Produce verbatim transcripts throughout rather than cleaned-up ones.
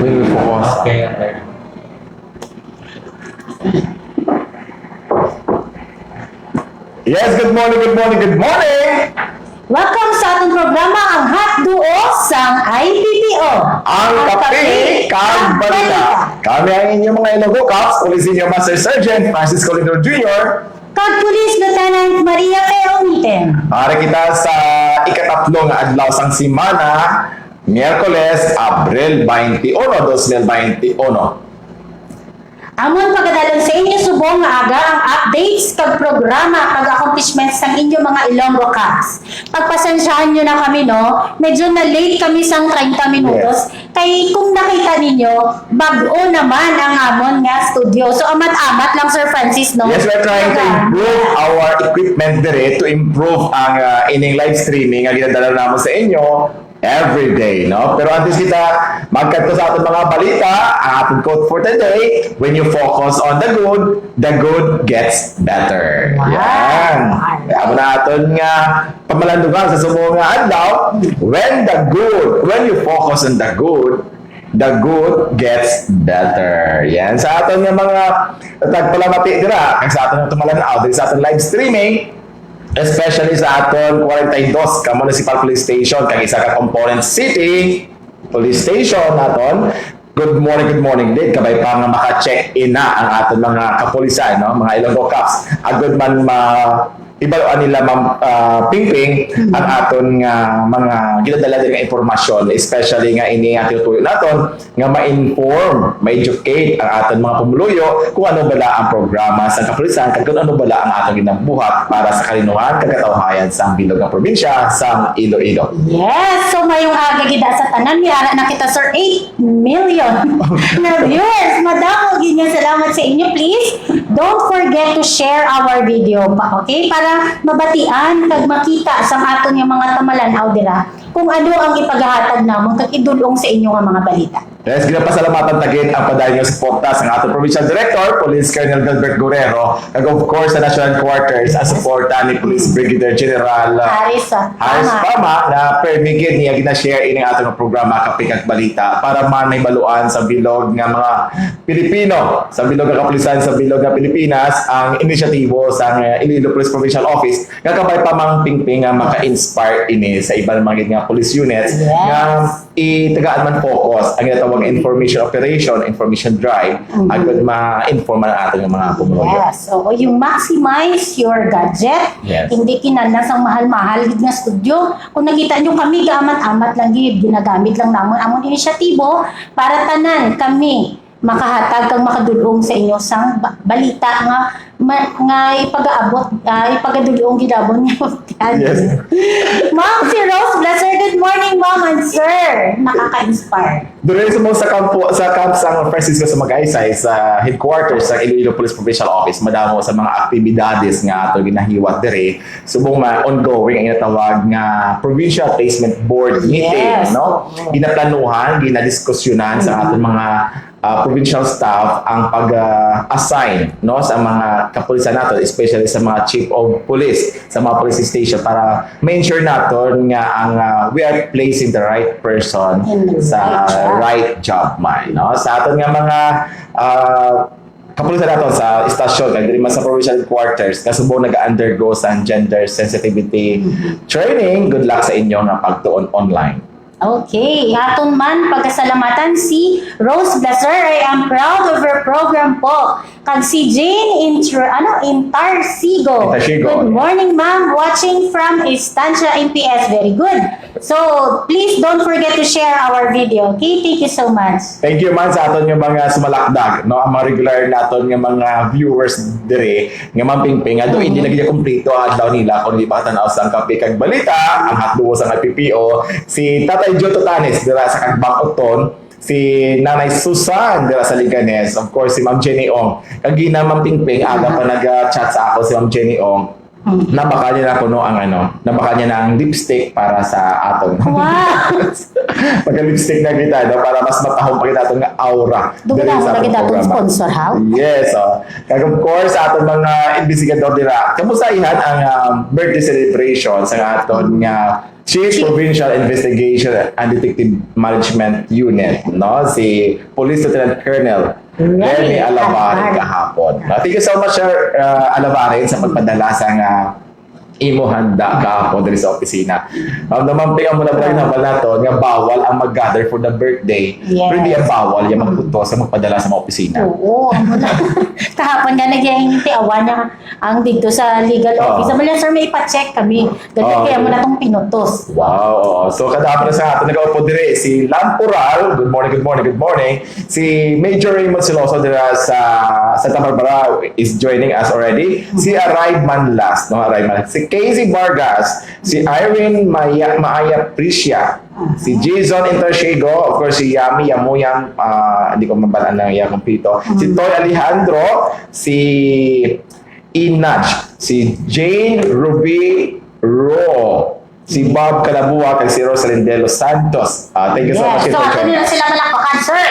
Okay, okay. Yes, good morning, good morning, good morning! Welcome sa atong programa, ang Hot Duo sang I P P O. Ang Kape kag Balita. Kami ang inyong mga Ilonggo Cops, uli sa inyo, Master Sergeant Francisco Lindor Junior. Kag Police Lieutenant Maria K. Omiten. Ari kita sa ikatatlo nga adlaw sang semana, Miyerkules, Abril twenty-one, dos mil twenty-one. Amon pagadalon sa inyo subong nga aga ang updates kag programa kag accomplishments sang inyo mga Ilonggo Cops. Pagpasensyahan nyo na kami, no? Medyo na-late kami sang treinta minutos. Yes. Kay kung nakita ninyo, bag-o naman ang amon nga studio. So, amat-amat lang, Sir Francis, no? Yes, we're trying to improve our equipment dire, to improve ang, ah, ining live streaming nga ginadala namon sa inyo every day, no? Pero antes kita magkadto sa aton mga balita, ang aton quote for today, "When you focus on the good, the good gets better." Wow. Yan. Alright. Kaya mo na aton nga pamalandungan sa subong nga adlaw, when the good, when you focus on the good, the good gets better. Yan. Sa aton nga mga tagpalamati dira, kag sa aton nga tumalan-aw, diri sa aton live streaming, especially sa aton forty-two ka Municipal Police Station, kag isa ka Component City Police Station naton. Good morning, good morning, Dave. Kabay pa nga maka-check in na ang aton mga kapulisan, no? Mga Ilonggo Cops. Agud man ma-, ibaluan nila, Ma'am, ah, Pingping, ang aton nga mga ginadala diri nga impormasyon, especially nga ini nga tinutuyo naton nga ma-inform, ma-educate ang aton mga pumuluyo kung ano bala ang programa sa kapulisan kag kung ano bala ang aton ginabuhat para sa kalinuhan kag katawhayan sang bilog nga probinsya sang Iloilo. Yes, so mayong aga gid sa tanan. May ara na kita, Sir, eight million na viewers. Madamo gid nga salamat sa inyo. Please, don't forget to share our video pa, okay? Para mabatian kag makita sang aton nga mga tumalan-aw dira kung ano ang ipagahatag namon kag idul-ong sa inyo nga mga balita. Yes, ginapasalamatan ta gid ang padayon nga suporta sang aton Provincial Director, Police Colonel Gilbert Guerrero, kag of course sa National Headquarters, ang suporta ni Police Brigadier General, uh, Haris, uh, Haris Pama. Pama, na permi gid niya gina-share ini aton programa, Kape kag Balita, para man mahibaluan sa bilog nga mga Pilipino, sa bilog nga kapulisan, sa bilog nga Pilipinas, ang inisyatibo sang, uh, Iloilo Police Provincial Office, nga kabay pa, Ma'am Pingping, nga maka-inspire ini sa iban man gid nga police units, yes, nga itagaan man focus ang ginatawag nga information operation, information drive, mhm, agud ma-inform man ang aton nga mga pumuluyo. Yes, oo, yung maximize your gadget. Yes. Hindi kinahanglan sang mahal-mahal gid nga studio. Kung nakita nyo kami, gaamat-amat lang gid, ginagamit lang namon amon inisyatibo para tanan kami makahatag kag makadul-ong sa inyo sang ba-, balita nga ma-, nga ipagaabot, ah, ipagadul-ong gid namon. Yes. Ma'am, si Rose Blaser. Good morning, ma'am and sir. Nakaka-inspire. Diri sa mga sa kampo, sa Camp San Francisco sa Magaysay, sa headquarters sa Iloilo Police Provincial Office, madamo sa mga aktibidades nga ato ginahiwat diri. Subong ma-, ongoing ang ginatawag nga Provincial Placement Board meeting, yes, no? Oo. Ginaplanuhan, ginadiskusyonan sa, mm, aton mga, ah, provincial staff ang pag, ah, assign, no, sa mga kapulisan nato, especially sa mga chief of police, sa mga police station, para ma-ensure naton nga ang, ah, we are placing the right person in the right job, sa right job man, no? Sa aton nga mga, ah, kapulisan nato sa istasyon, kag diri man sa provincial headquarters, nga subong nag-undergo sa gender sensitivity, mhm, training, good luck sa inyo nga pagtuon online. Okay, aton man pagasalamatan si Rose Blaser. "I am proud of your program po." Kag si Jane Inter-, ano, Intarsigo. Intarsigo, yeah. "Good morning, ma'am. Watching from Estancia, M P S." Very good. So, please don't forget to share our video. Okay? Thank you so much. Thank you man sa aton nga mga sumalakdag, no? Ang mga regular naton nga mga viewers dire, nga Ma'am Pingping, ado, hindi, mhm, na gid kompleto ang adlaw nila kung di makatanaw sa ang Kape kag Balita, ang Hot Duo sa I P P O, si Tatay Joe Totanes dira sa Kagbang Uton, si Nanay Susan dira sa Leganes, of course, si Ma'am Jenny Ong. Kagina, Ma'am Pingping, aga pa nag-chat sa ako si Ma'am Jenny Ong. Mm. Nabakal niya na kuno ang ano, nabakal niya na ang lipstick para sa aton. Wow! Magka-lipstick na kita, no? Para mas matahom pa kita atong aura. Dugo diri na sa ako atong na kita atong programa. Sponsor, ha? Yes, oh. Kag of course, sa aton mga investigador dira, kamusta ihan ang, um, birthday celebration sa aton nga Chief Chief. Provincial Investigation and Detective Management Unit, no? Si Police Lieutenant Colonel Rene Rene Alavarin Alavarin. Kahapon. No? Thank you so much, Sir, uh, Alavarin, sa pagpadala sa nga imo handa kahapon diri sa opisina. Um, naman, amo na ba yung Right. hambal nato nga bawal ang mag-gather for the birthday? Yes. Pero hindi ang bawal yung Mm. magputo sa magpadala sa mga opisina. Oo, amo na. Kahapon nga nagyahinti, awa niya ang dito sa legal Oo. office. Amo lang, "Sir, may ipa-check kami." Dali, Oo. kaya mo na tong pinutos. Wow, oo. So, kadapos sa ato nag-upo dire, si Lam Pural. Good morning, good morning, good morning. Si Major Raymond Siloso dira sa Santa Barbara is joining us already. Si Arrive Man Last, no? Arrive Man. Si Casey Vargas, si Irene Maya, Maaya Priscia, si Jason Interciego, of course, si Yami Yamuyang, ah, hindi ko mabalaan ang iyang kompleto. Si Toy Alejandro, si Inaj, si Jane Ruby Ro, si Bob Calabuha, kag si Rosalyn De Los Santos. Ah, thank you so Yes. much, So, Teacher. Ato nila sila malakpakan, sir.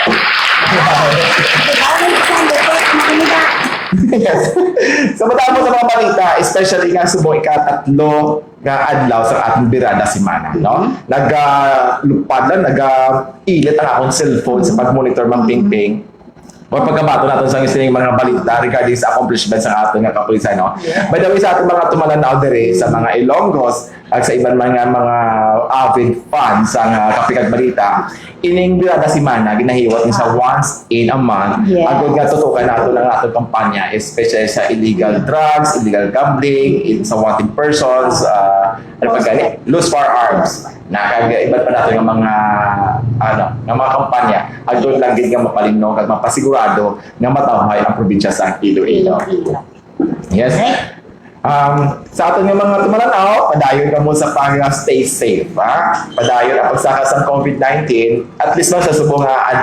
Yes. So, madamo sa mga balita, especially nga subong ikatatlo nga adlaw sa atong birada semana, no? Mhm. Nagalupad lang, nagailit ang akong cellphone sa pag-monitor, Ma'am Mhm. Pingping. Or pagkabato naton sa sining mga balita regarding sa accomplishments sa aton nga kapulisan, no? Yeah. By the way, sa aton mga tumalanaw diri, sa mga Ilonggos, at sa iban man nga mga avid fans sa nga Kape kag Balita, ining birada semana, ginahiwat ni sa Ah. once in a month. Yes. Agod nga tutukan nato ang aton kampanya, especially sa illegal drugs, illegal gambling, in, sa wanted persons, ah, ano pa Loose gani? Loose firearms. Na kag iban pa nato nga mga, ano, nga mga kampanya. Agod lang gid nga mapalinong kag mapasigurado nga matawhay ang probinsya sa Iloilo. Iloilo. Yes. Okay. Um, sa aton nga mga tumalanaw, padayon kamo sa pag-stay safe, ha? Padayon ang pagsaka sa covid nineteen, at least man sa subong nga, I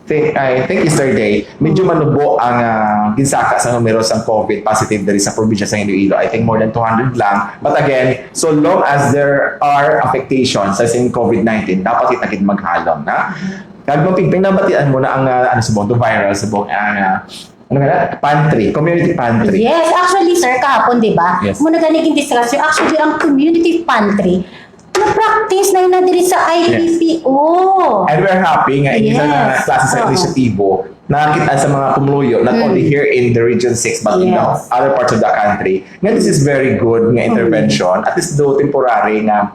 think, I think yesterday, medyo manubo ang, ah, ginsaka sa numero sa covid positive diri sa probinsya sa Iloilo. I think more than two hundred lang. But again, so long as there are affectations sa sing covid nineteen, dapat kita gid maghalong, na? Kag mapigping nabatian mo na ang, ah, ano, subong, viral, subong, ang, ah, ano nga na? Pantry, community pantry. Yes, actually, sir, kahapon, di ba? Yes. Muna gani yung discussion. Actually, ang community pantry, na-practice na yun na diri sa Yes. I P P O. And we're happy nga in isa nga Yes. klase sa Oo. inisyatibo, nakita sa mga pumuluyo, not Mm. only here in the Region six, but in the Yes. other parts of the country, nga this is very good nga Mm. intervention. At least, though temporary, nga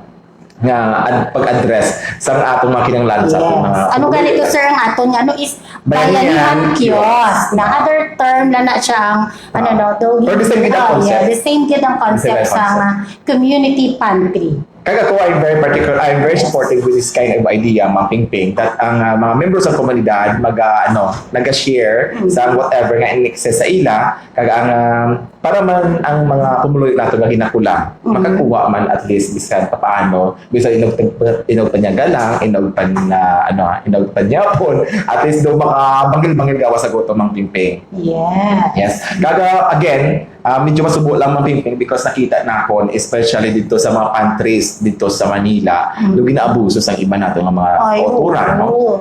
nga ad-, pag-address sa atong mga kinahanglan sa atong Yes. mga Ano gani to, sir, ang aton nga, ano is Bayanihan Bayanihan Kiosk. Kiosk. Na other term na na siya ang, ano, Ah. no, the Pero the same gid ang Oh, yeah, concept. the same gid ang The same concept sa concept. nga community pantry. Kag ako, I'm very particular, I'm very Yes. supportive with this kind of idea, Ma'am Pingping, that ang, ah, mga membro sa komunidad mag, ah, ano, naga-share Mm. sa whatever nga in excess sa ila, kag ang, ah, para man ang mga pumuluyo nato nga ginakulang, Mm. makakuha man at least bisan papaano, bisan inog, inog panyaga lang, inog pan, ah, ano, inog panyapon, at least daw makabangil-bangil gawas sa gutom, Ma'am Pingping. Yes. Yes. Kag, ah, again, ah, medyo masubo lang, Ma'am Pingping, because nakita nakon, especially dito sa mga pantries dito sa Manila, Mm. daw ginaabuso sa iba nato nga mga Ay, kauturan, no? oo.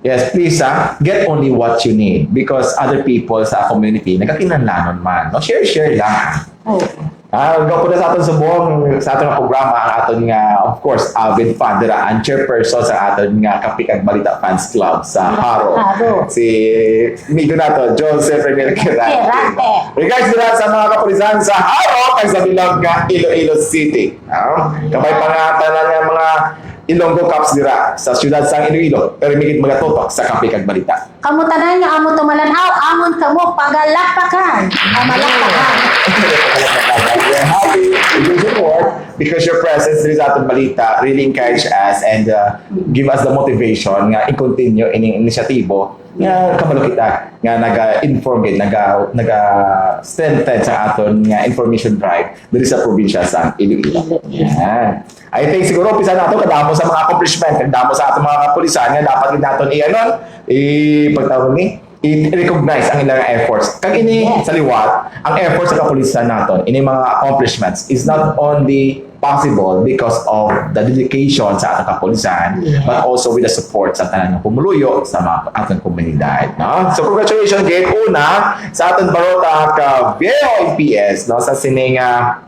Yes, please, ah, get only what you need because other people sa community nagkakinahanglanon man, no? Share, share lang. Oo. Ah, go po na sa aton subong, sa aton nga programa, ang aton nga, of course, avid fan dira, ang chairperson sa aton nga Kape kag Balita Fans Club sa Haro. Haro. Si amigo nato, Joseph Reniel Quirante. Quirante. Regards dira sa mga kapulisan sa Haro kag sa bilog nga Iloilo City. Ah, kabay pa nga tanan nga mga Ilonggo Cops dira sa siyudad sang Iloilo, pero migit magatutok sa Kape kag Balita. Kamo tanan nga amo tumalanaw, amon kamo pagalakpakan. Pamalakpakan. We're happy with your support because your presence diri sa atong balita really encourage us and, uh, give us the motivation nga i-continue ining inisyatibo nga kabalo kita nga naga-inform gid, naga, naga-strengthen sa aton nga information drive diri sa probinsya sa Iloilo. Iloilo. Yan. I think siguro umpisa nato kadamo sa mga accomplishment, kadamo sa atong mga kapulisan nga dapat gid naton i-, ano, ipagtawag ni, i-recognize ang ilang efforts. Kag ini Yes. sa liwat, ang efforts sa kapulisan naton, ini mga accomplishments is not only possible because of the dedication sa atong kapulisan, Yes. but also with the support sa tanan nga pumuluyo sa mga atong komunidad, no? So, congratulations gid una sa aton Barotac, ah, Viejo M P S, no, sa sining, ah,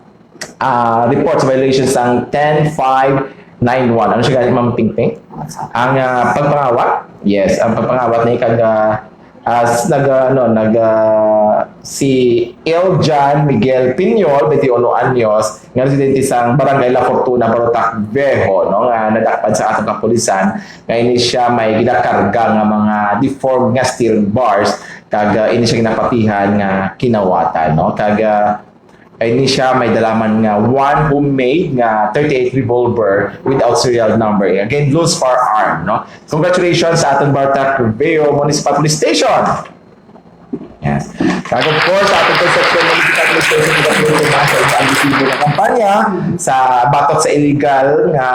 ah, report sa violation sang ten five nine one. Ano siya gani, Ma'am Pingping? Ang, ah, pagpangawat? Yes, ang pagpangawat na ikag, ah, as nag, ah, ano, nag, ah, si Eljan Miguel Piñol, twenty-one anyos, nga residente sang Barangay La Fortuna, Barotac Viejo, no, nga nadakpan sa atong kapulisan, nga ini siya may ginakarga nga mga deformed nga steel bars, kag, ah, ini siya ginapatihan nga kinawatan, no, kag, ah, ay ni siya may dalaman nga one homemade nga thirty-eight revolver without serial number. Again, loose firearm, no? Congratulations sa aton Barotac Viejo Municipal Police Station. Yes. Kag of course, sa aton Concepcion Municipal Police Station, congratulations sa inyong agresibo nga kampanya sa batok sa illegal nga,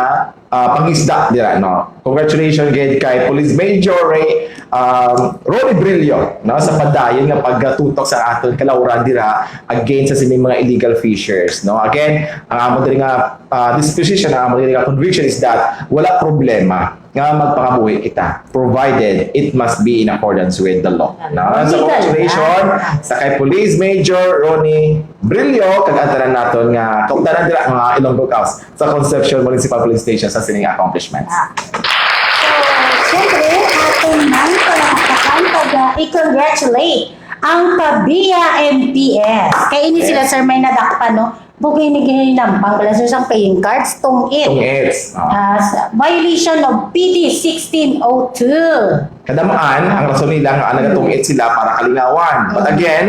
ah, pangisda dira, no? Congratulations gid kay Police Major Ray, um, Ronnie Brillo, no, sa padayon nga pagtutok sa aton kalauran dira against sa sining mga illegal fishers, no? Again, ang amo diri nga, ah, disposition, ang amo diri nga conviction is that wala problema nga magpangabuhi kita, provided it must be in accordance with the law, no? So, Legal, congratulations ah. sa kay Police Major Ronnie Brillo, kag ang tanan naton nga kaupdanan dira, mga Ilonggo Cows, sa Concepcion Municipal Police Station sa sining accomplishments. Ah. So, syempre, aton man palakpakan pag, ah, i-congratulate ang Pabia M P S. Kay ini sila, Yes. sir, may nadakpan, no? Bugay ni gininampang pala, sir, sang paying cards, tungit. Tungits. Ah. Ah, sa violation of P D sixteen oh two. Kadamaan, ang rason nila nga nagatuit sila para kalingawan. But Mm. again,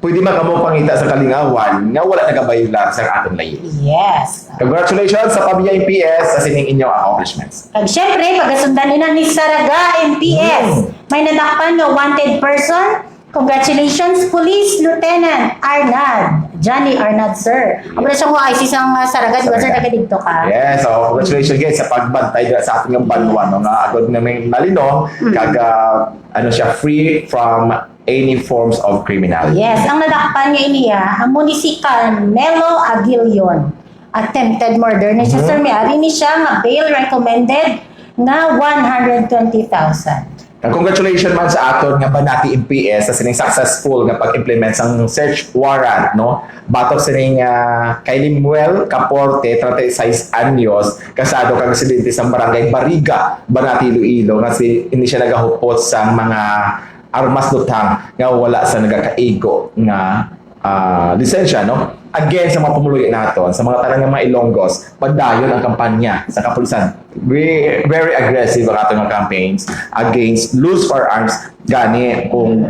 pwede man kamo pangita sa kalingawan nga wala nagabayular sa atong layi. Yes. Congratulations sa Pabia M P S sa sining inyong accomplishments. Kag syempre, pagasundan nila ni Saraga M P S. Mm. May nadakpan nga wanted person. Congratulations, Police Lieutenant Arnad. Johnny Arnad, sir. Yes. Abra siya mo I C sang, uh, Saraga, di ba, sir? Saraga. Taga dito ka. Yes, so congratulations, guys, sa pagbantay dira sa ating banwa, no, nga agod na may nalinom, Mm. kag, uh, ano siya, free from any forms of criminal. Yes, ang nadakpan nga iniya, amo ni si Carmelo Aguilion. Attempted murder ni siya, Mhm. sir, may ari ni siya nga bail recommended nga one hundred twenty thousand. Ang congratulations man sa aton nga Banati M P S sa sining successful nga pag-implement sang search warrant, no? Batok sining, ah, kay Limuel Caporte, treinta y seis anyos, kasado kag residente sa barangay Bariga, Banati, Iloilo, nga si, hindi siya nagahupot sang mga armas lutang nga wala sa nagakaigo nga, ah, lisensya, no? Again, sa mga pumuluyo naton, sa mga tanan nga mga Ilonggos, padayon ang kampanya sa kapulisan. We, very aggressive ang aton mga campaigns against loose firearms. Gani, kung,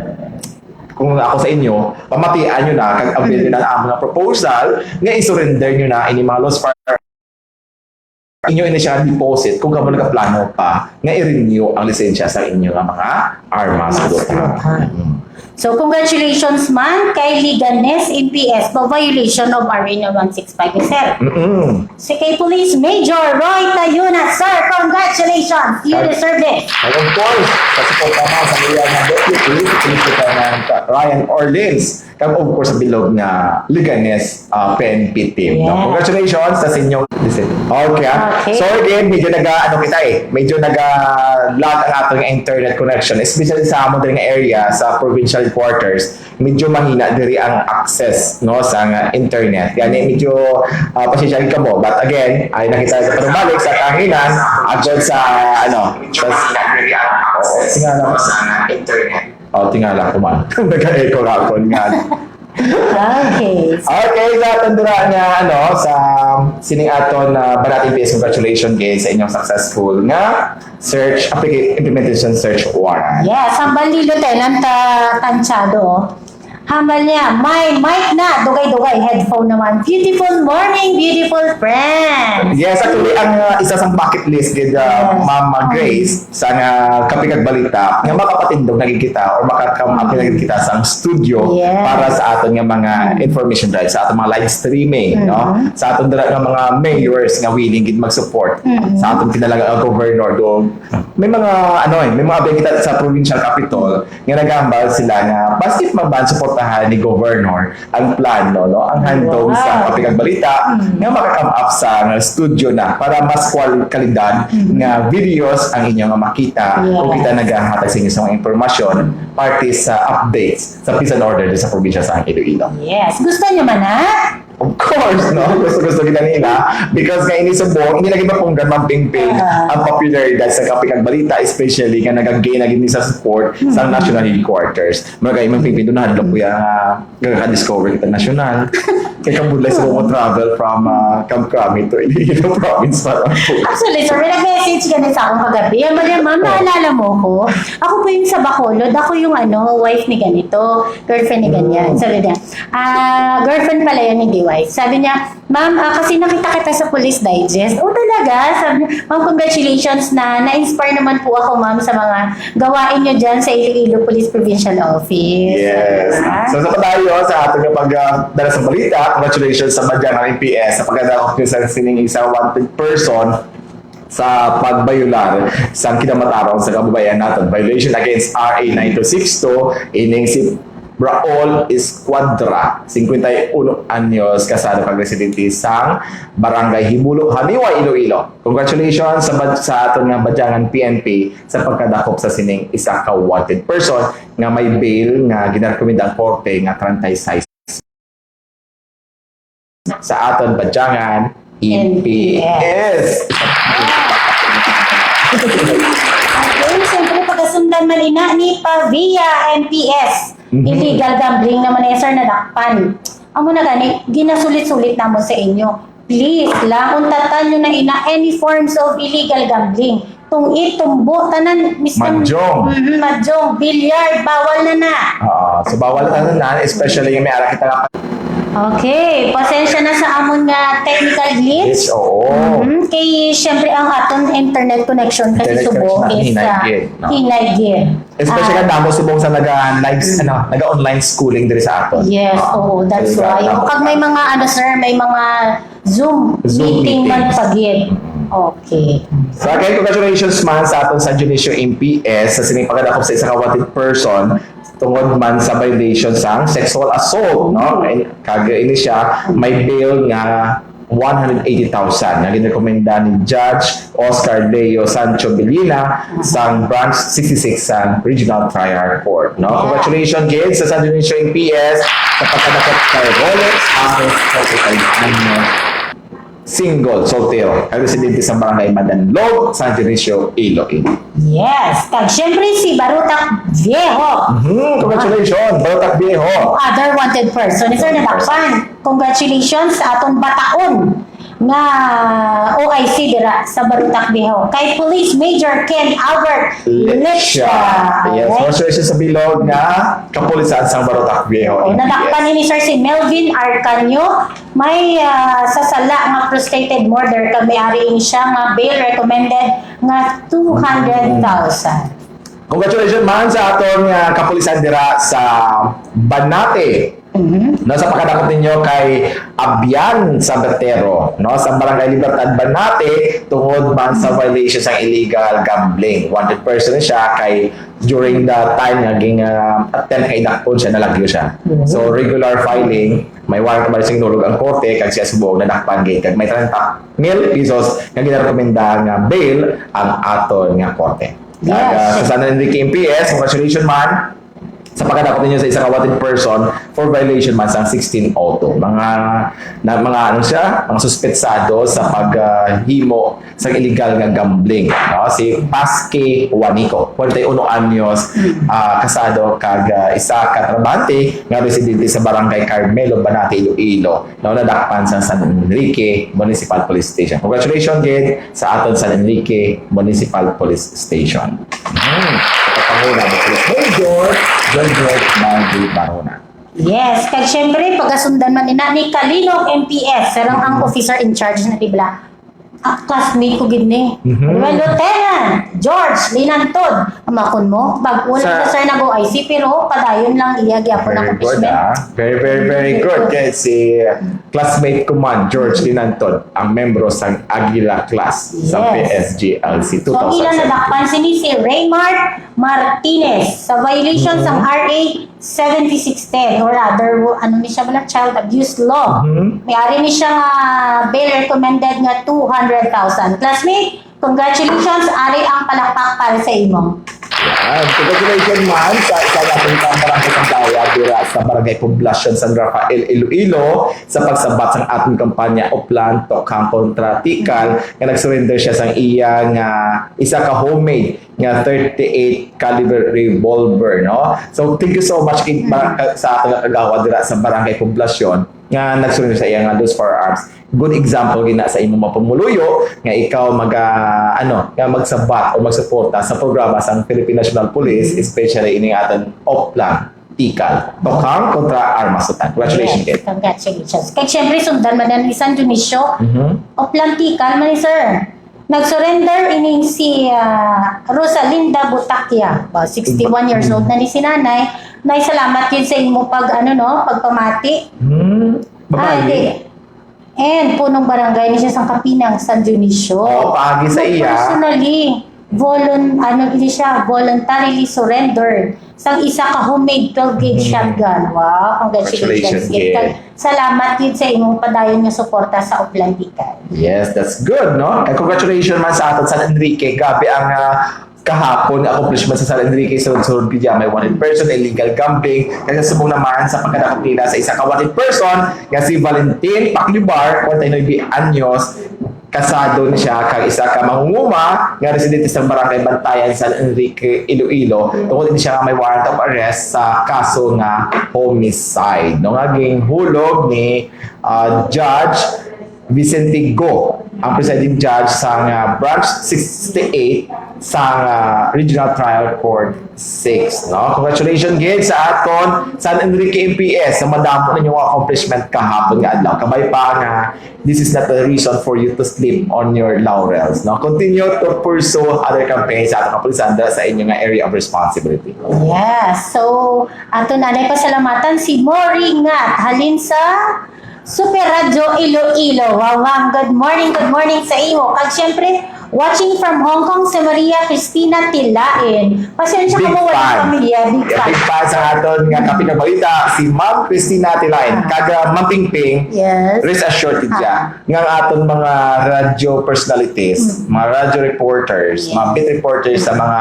kung ako sa inyo, pamatian nyo na, kag avail nyo na ang mga proposal nga i-surrender nyo na ini mga loose firearms. Inyo ini siya deposit kung kamo nagaplano pa nga i-renew ang lisensya sa inyo nga mga armas. Armas, lutang. Lutang. Mm. So, congratulations man kay Liganes M P S for violation of R N one six five, sir. Mm-mm. Si kay Police Major Roy Tayuna, sir, congratulations. You Thank- deserve this. And of course, sa support naman sa iya nga deputy, si Police Lieutenant Ryan Orleans. Kag of course, sa bilog nga Liganes, ah, P N P team, no? Yes. Congratulations sa inyong visit. Okay, ah. Okay. So again, medyo naga, ano kita eh, medyo naga-lag ang aton nga internet connection, especially sa amon diri nga area, sa provincial headquarters. Medyo mahina diri ang access, no, sa nga internet. Gani, medyo, ah, pasensya kamo. But again, ay nakita sa panumbalik sa kahanginan, agod sa, ano, sa, oo, tingala ko sa internet. Oh, tingala ko man. Nagka-echo ra ako nga. Okay. Okay, sa aton dira nga, ano, sa sining aton, ah, Banati M P S, congratulations, guys, sa inyong successful nga search, applica-, implementation search warrant. Yes, ang bali, Lieutenant, ah, Tanchado, Hambal niya, may mic na, dugay-dugay, headphone naman. Beautiful morning, beautiful friends. Yes, actually, ang uh, isa sa bucket list gid uh, Yes. Ma'am uh, Grace sa nga Kape kag Balita nga makapatindog na gid kita or maka-come up na gid kita sa studio Yes. para sa aton nga mga information drive, sa aton mga live streaming, no? Sa aton dira nga mga mayors nga willing gid mag-support sa aton pinalangga nga governor do may mga ano eh, may mga abyan kita sa provincial capitol nga nagahambal sila nga baskit man ba suportahan ni governor ang plano, no? Ang handog sa Wow. Kape kag Balita nga maka-come up sa nga studio na para mas kwal- kalidad nga videos ang inyo nga makita Yes. kung kita nagahatag sa inyo sa mga impormasyon parte sa updates sa peace and order sa probinsya sa Iloilo. Yes. Gusto niyo man, ha? Of course, no? Gusto-gusto kita nila because nga ini subong, hindi lagi mapunggan, Ma'am Pingping, Ah. ang popularity sa Kape kag Balita, especially nga nagagain lagi ni sa support sa national headquarters. Mga kayo, Ma'am Pingping, doon nahadlok ko yung uh, nagka-discover kita national. Kaya kabudlay sa mo travel from uh, Camp Crame to Iloilo province para po. Actually, sir, may nag-message ganun sa akong kagabi. Yan ba yan, ma'am, naalala mo ko? Ako po yung sa Bacolod. Ako yung ano, wife ni ganito, girlfriend ni ganyan. Sabi niya, ah, girlfriend pala yan, hindi wife. Sabi niya, ma'am, ah, kasi nakita kita sa Police Digest. Oh, talaga? Sabi niya, ma'am, congratulations na. Na-inspire naman po ako, ma'am, sa mga gawain nyo dyan sa Iloilo Police Provincial Office. Yes. Diba? So sa padayon, sa aton nga pag uh, dala sa balita, congratulations sa Badyanan M P S sa pagkadakop niyo sa sining isa wanted person sa pagbayular sa kinamatarong sa kababayan naton. Violation against R A nine two six two, ining si Braol Escuadra, singkwenta y uno anyos, kasado kag residente sang Barangay Hibulo, Hamiwa, Iloilo. Congratulations sa, bad- sa aton nga Badyangan P N P sa pagkadakop sa sining isa ka wanted person nga may bail nga ginarekomenda ang korte nga treinta y seis sa aton Badyangan M P S. Again, siyempre, pagasundan man ina ni Pavia M P S. Mhm. Illegal gambling naman eh, sir, nadakpan. Amo na gani, ginasulit-sulit namon sa inyo. Please lang, untatan nyo na ina any forms of illegal gambling. Tungit, tumbo, tanan, miskan... Mahjong. Mhm, mahjong, billiard, bawal na na. Ah, so bawal na na, especially yung may ara kita nga Okay, pasensya na sa amon nga technical glitch. Yes, oo. Mhm, kay, syempre, ang aton internet connection kasi Internet subo connection natin is hinay ah, gid, no? hinay gid. Especially Ah, kang damo subong sa naga live ano, naga online schooling diri sa aton. Yes, Ah, oo, that's so, why. ikaw, Pag may mga, ano, sir, may mga Zoom, Zoom meeting man meetings. Pagid. Okay. So again, congratulations man sa aton San Dionisio M P S sa sining pagkadakop sa isa ka wanted person tungod man sa violation sang sexual assault, no? And kag ini siya may bail nga one hundred eighty thousand nga ginrekomenda ni Judge Oscar Leo Sancho Bellina sang Branch sixty-six sa Regional Trial Court, no? Congratulations gid sa San Dionisio M P S sa pagkadakop kay Rolex Ares forty-five anyos single, soltero, kag residente sa Barangay Madanlog, San Dionisio, Iloilo. Yes. Kag syempre si Barutak Viejo. Hmm, congratulations, Barutak Viejo. Other wanted person. Sir, nadakpan. Congratulations sa aton bataon nga O I C dira sa Barutak Viejo. Kay Police Major Ken Albert Lecha. Yes, Alright? Congratulations sa bilog nga kapulisan sang Barutak Viejo. O, nadakpan ini, sir, si Melvin Arcanio. May ah, sa sala nga frustrated murder kag may ari ini siya nga bail recommended nga two hundred thousand. Congratulations man sa aton nga kapulisan dira sa Banate. Mhm. No, sa pagkadakop ninyo kay Abian Sabatero, no, sa Barangay Libertad, Banate, tungod man sa violation sa illegal gambling. Wanted person siya kay during the time nga ging uh, attempt kay dakpon siya, nalagyo siya. So regular filing, may warrant of arrest sinulog ang korte kag siya subong nadakpan gid kag may treinta mil pesos nga ginarekomenda nga bail ang aton nga korte. Kag, Yes. uh, sa San Enrique M P S, congratulations man sa pagkadakop ninyo sa isa ka wanted person for violation man sang sixteen oh two. Mga na, mga ano siya, mga suspetsado sa paghimo sa illegal nga gambling, no? Si Pasky Juanico, forty-one anyos, ah, kasado kag ah, isa ka trabahante nga residente sa Barangay Carmelo, Banate, Iloilo, no? Nadakpan sa San Enrique Municipal Police Station. Congratulations gid sa aton San Enrique Municipal Police Station. Hmm. Kapanguna mo, Police Major John George Maldi Barona. Yes, kag syempre, pagasundan man nina ni Kalinog M P S, sarang ang officer in charge na, di ba? Ah, classmate ko gid ni. Mhm. Di ba, Lieutenant George Linantod. Amakon mo, bag-o lang Sa siya, sir, nag-O I C, pero padayon lang iya gyapon ang Very good, accomplishment. Ah. Very, very, very Very good. good. Kay si classmate ko man, George Linantod, ang membro sang Aguila class sa Yes. P S G L C So, ang ila two thousand seventeen. Nadakpan sini si Raymart Martinez sa violation sang Mm-hmm. R A seventy-six ten, or rather, wo-, ano ni siya bala, child abuse law. Mm-hmm. May ari ni siya nga bail recommended nga two hundred thousand. Classmate, congratulations, ari ang palakpak para sa imo. Yan. Congratulations man sa isa natin pang barangay Sandaya dira sa Barangay Poblacion San Rafael, Iloilo, sa pagsabat sang ating kampanya Oplan Tokhang kontra Tikal, nga nag-surrender siya sang iya nga isa ka homemade nga thirty-eight caliber revolver, no? So, thank you so much kay, Mm. ba-, sa aton nga kagawad dira sa Barangay Poblacion nga nag-surrender sa iya nga loose firearms. Good example gina sa imong mga pumuluyo nga ikaw mag, ah, ano, nga magsabat o magsuporta sa programa sang Philippine National Police, Mm. especially ining aton Oplan Tikal, Tokhang kontra Armas Total. Congratulations, Yes, Kate. Congratulations. Kag syempre, sundan man na ni San Dionisio, Mhm. Oplan Tikal man ni, sir. Nag-surrender ining si, ah, Rosalinda Butakia. Ba, sixty-one years old na ni si nanay. Nay, salamat yun sa imo pag, ano, no, pagpamati. Hmm, babae? Ah, di. And punong barangay ni siya sa Kapinang, San Dionisio. Oo, paagi sa Nag iya. personally, volun-, ano, ini siya, voluntarily surrendered sang isa ka homemade twelve gauge Hmm. shotgun. Wow, congratulations, Congratulations, Kate. Kate. Salamat gid sa imong padayon nga suporta sa Oplan Tikal. Yes, that's good, no? And congratulations man sa aton San Enrique. Grabe ang, ah, kahapon nga accomplishment sa San Enrique. Sunod-sunod gid may wanted person, illegal gambling. Kaya subong naman sa pagkadakop nila sa isa ka wanted person nga si Valentin Paclibar, forty-nine anyos, kasado ni siya kag isa ka mangunguma nga residente sa Barangay Bantayan, San Enrique, Iloilo, tungod ni siya nga may warrant of arrest sa kaso nga homicide, no, nga ginhulog ni, ah, Judge Vicente Go, ang presiding judge sa nga Branch sixty-eight sa nga Regional Trial Court six, no? Congratulations gid sa aton San Enrique M P S sa madamo ninyo nga accomplishment kahapon nga adlaw. Kabay pa nga this is not a reason for you to sleep on your laurels, no? Continue to pursue other campaigns sa atong kapulisan sa inyo nga area of responsibility. Yes. So, ato na nay pasalamatan si Mori nga halin sa Super Radyo Iloilo. Wow, wow. Good morning, good morning sa imo. Kag syempre, watching from Hong Kong, si Maria Cristina Tilain. Pasensya ka Big mo, walang fan. pamilya. Big Yeah, fan. big fan sa aton nga Kape kag Balita, si Ma'am Cristina Tilain. Ah. Kag, ah, Ma'am Pingping, Yes. rest assured gid siya Ah. nga ang aton mga radyo personalities, Mm. mga radyo reporters, Yes. mga beat reporters sa mga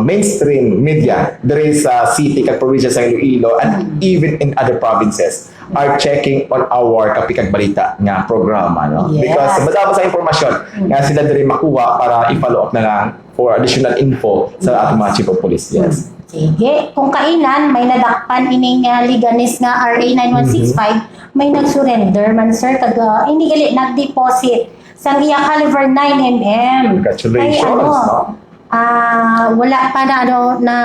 mainstream media diri sa city kag probinsya sa Iloilo and Mm. even in other provinces are checking on our Kape kag Balita nga programa, no? Yes. Because madamo sa impormasyon Mm. nga sila diri makuha para i-follow up na lang for additional info sa Yes. ating mga chief of police. Yes. Mm. Sige. Kung kainan, may nadakpan ining, ah, Leganés nga R A nine one six five, Mhm. may nag-surrender man, sir. Kag, ah, hindi gali, nag-deposit sang iya caliber nine M M. Congratulations, Kay, ano, no? Ah, wala pa na, ano, na